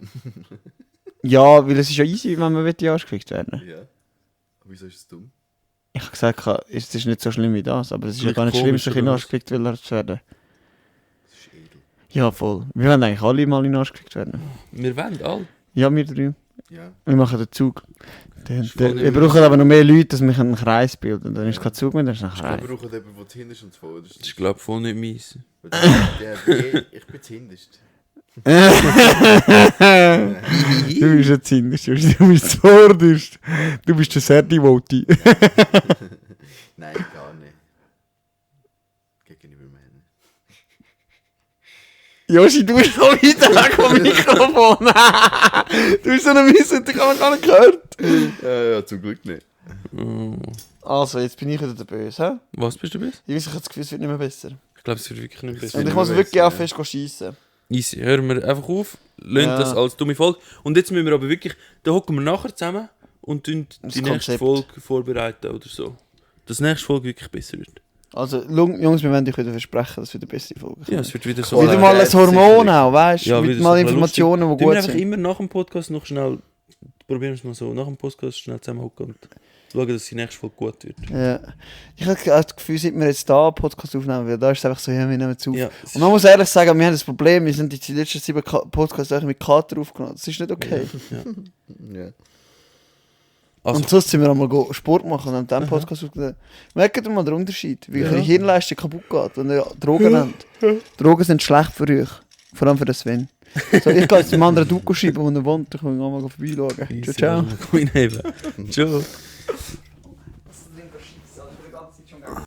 Ja, weil es ist ja easy, wenn man die Arsch gefickt werden. Ja. Aber wieso ist es dumm? Ich habe gesagt, es ist nicht so schlimm wie das, aber es ist ja Vielleicht gar nicht schlimm, komisch, sich in den oder Arsch gefickt zu werden. Das ist edel. Ja, voll. Wir wollen eigentlich alle mal in den Arsch gefickt werden. Wir wollen alle. Ja, wir 3. Ja. Wir machen den Zug. ist voll Wir brauchen aber noch mehr Leute, dass wir einen Kreis bilden. Dann ist kein Zug mehr, dann ist ein Wir Kreis. brauchen jemanden, der zuhinterst und zuvorderst Das ist, glaube ich, voll nicht meins. Ich bin zuhinterst. Du bist jetzt hinterst, du bist vorderst. Du bist der Serdi-Voti. Nein, gar nicht. Gegenüber Männern. Joshi, du bist so weit weg vom Mikrofon. Du bist so eine Misse, ich habe gar nicht gehört. Ja, zum Glück nicht. Oh. Also, jetzt bin ich wieder der Böse. Hä? Was bist du bist? Ich habe das Gefühl, es wird nicht mehr besser. Ich glaube, es wird wirklich nicht besser. Und nicht ich muss mehr wirklich besser, auch ja. fest schiessen. Easy, hören wir einfach auf. Lassen Ja. das als dumme Folge. Und jetzt müssen wir aber wirklich... Da hocken wir nachher zusammen und tun Das die nächste Konzept. Folge vorbereiten oder so. Dass die nächste Folge wirklich besser wird. Also, Jungs, wir wollen euch wieder versprechen, dass es wieder bessere Folgen Ja, es wird wieder so... Wieder Voll. mal ein Ja, Hormon sicher. auch, weißt du? Ja, Mit wieder mal so Informationen, die Wir gut einfach sind. immer nach dem Podcast noch schnell... Probieren wir es mal so. Nach dem Podcast schnell zusammenhocken und schauen, dass die nächste Folge gut wird. Ja. Ich habe das Gefühl, seit wir jetzt da einen Podcast aufnehmen, weil da ist es einfach so, ja, wir nehmen zu. Ja, Und man muss ehrlich sagen, wir haben das Problem, wir sind jetzt die letzten 7 Podcasts eigentlich mit Kater aufgenommen. Das ist nicht okay. ja. Ja. Also, Und sonst sind wir einmal Sport machen und haben diesen Podcast aufgenommen. Merkt ihr mal den Unterschied, wie eure Hirnleistung kaputt geht, wenn ihr Drogen habt. Drogen sind schlecht für euch. Vor allem für den Sven. So, ich gehe jetzt dem anderen Duco schreiben, wo er wohnt. Ich kann mal vorbeischauen. Ciao, ciao. Ciao. Ciao.